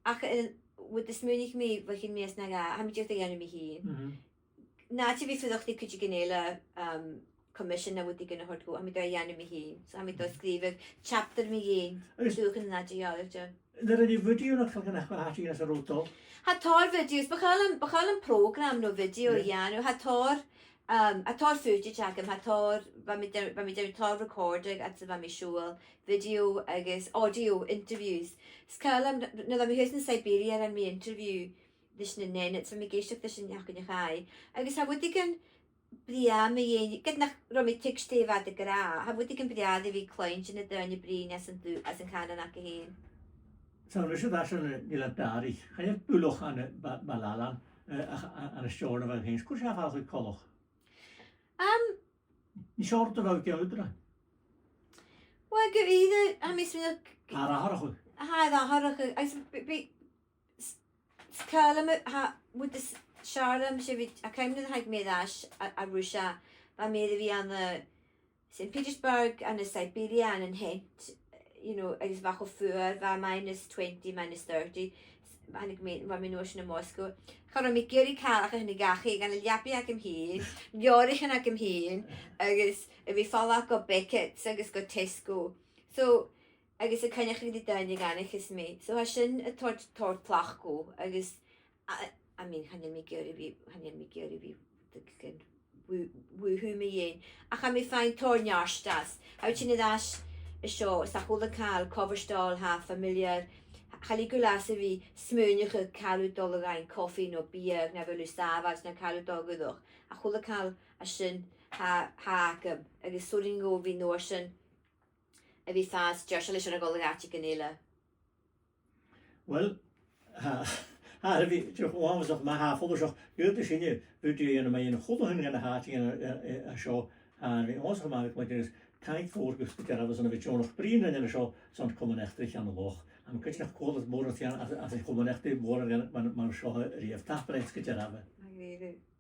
ach, eh, rud a smaoinich mi, bho chionn mìos no dhà, tha mi dìreach a' dèanamh mi fhìn. Mhm. An àite a bhith a' fuireach ri cuideigin eile, um, commission no rudeigin a thoirt dhomh, tha mi dìreach a' dèanamh mi fhìn. So tha mi dìreach a' sgrìobhadh chapter mu dheidhinn, agus dùthchannan àite eadar-dhealaichte. An do rinn thu video no càil nach, nach àite anns an robh thu? Tha tòrr videos, bu chaomh leam, bu chaomh leam program no video a dhèanamh. Tha tòrr, um, tha tòrr footage agam, tha tòrr, bha mi dèan-, bha mi dèanamh tòrr recording, agus bha mi a' siubhal video agus audio interviews. 'S caomh leam, nuair a bha mi shuas ann an Siberia, rinn mi interview leis na Nenets, bha mi ag èisteachd ris an t-seachdain a chaidh. Agus tha rudeigin brèagha mu dheidhinn, ged nach robh mi a' tuigsinn dè bha iad ag ràdh, tha rudeigin brèagha a bhith a' cluinntinn na daoine a' bruidhinn às an dù-, às an cànan aca fhèin. Tha mise a' dol a-nis an Eilean Dàrach, chan eil buileach ann am Ba-, Baal Alam, eh, ach a-, ann an Steòrnabhagh fhèin. Cò às a tha thu coltach? Um, Nise, an do bheil thu ag iarraidh? Well, gu ìre, tha mi a' smaoineachadh, air atharrachadh. Tha, air atharrachadh. Agus b-, b-, 's, 's caomh leam, tha, rud as fheàrr leam, 's e bhith, tha cuimhne agam nuair a thàinig mi air ais à, à Ruiseag, bha mi air a bhith ann an Saint Petersburg, ann an Siberia, ann an tent, you know, agus bha e cho fuar, bha minus twenty, minus thirty. thàinig mi, bha mi an uair sin ann am Moscow. Cha robh mi ag iarraidh càil ach a thighinn dhachaigh, gun an leabaidh agam fhìn, leabhraichean agam fhìn, agus a bhith a' falbh gu Beckett's agus gu Tesco. So, agus a' coinneachadh ri daoine a dh'aithnicheas mi. So, tha sin a' toirt, toirt tlachd dhomh, agus, I, I mean, chan eil mi ag iarraidh a bhith, chan eil mi ag iarraidh a bhith, like, woo-, woohoo mi fhèin. Ach tha mi a' faighinn tòrr neart às. Tha mi a' tighinn air ais an seo, 's a h-uile càil, coverstall, tha e familiar. Cha leig thu leas a bhith a' smaoineachadh càil a tha thu a' dol a dh'fhaighinn, cofaidh no biadh, no a bheil thu sàbhailte, no càil a tha thu a' dol a dh'fhaicinn. A h-uile càil a tha sin, tha, tha agam. Agus 's urrainn dhomh a bhith an uair sin a bhith a' fàs dearsa leis an a dhol a dh'àiteigin eile. Uill, tha, tha e air a bhith dìreach uabhasach math, tha e follaiseach. Dh'fhaodadh sinne bhith a' dèanamh mu dheidhinn a h-uile h-aon dha na h-àiteachan a, a, a, a seo. Tha e air a bhith uabhasach math, a Mhaighstir, agus taing mhòr dhut gu dearbh airson a bhith deònach bruidhinn rinn an seo airson Comann Eachdraidh Cheann a' Loch. Tha mi a' creidsinn nach cuala mòran a' tighinn às, às a' Chomann Eachdraidh mòran mar, mar, mar seo a-riamh. Tapadh leat gu dearbh. Math dha-rìribh.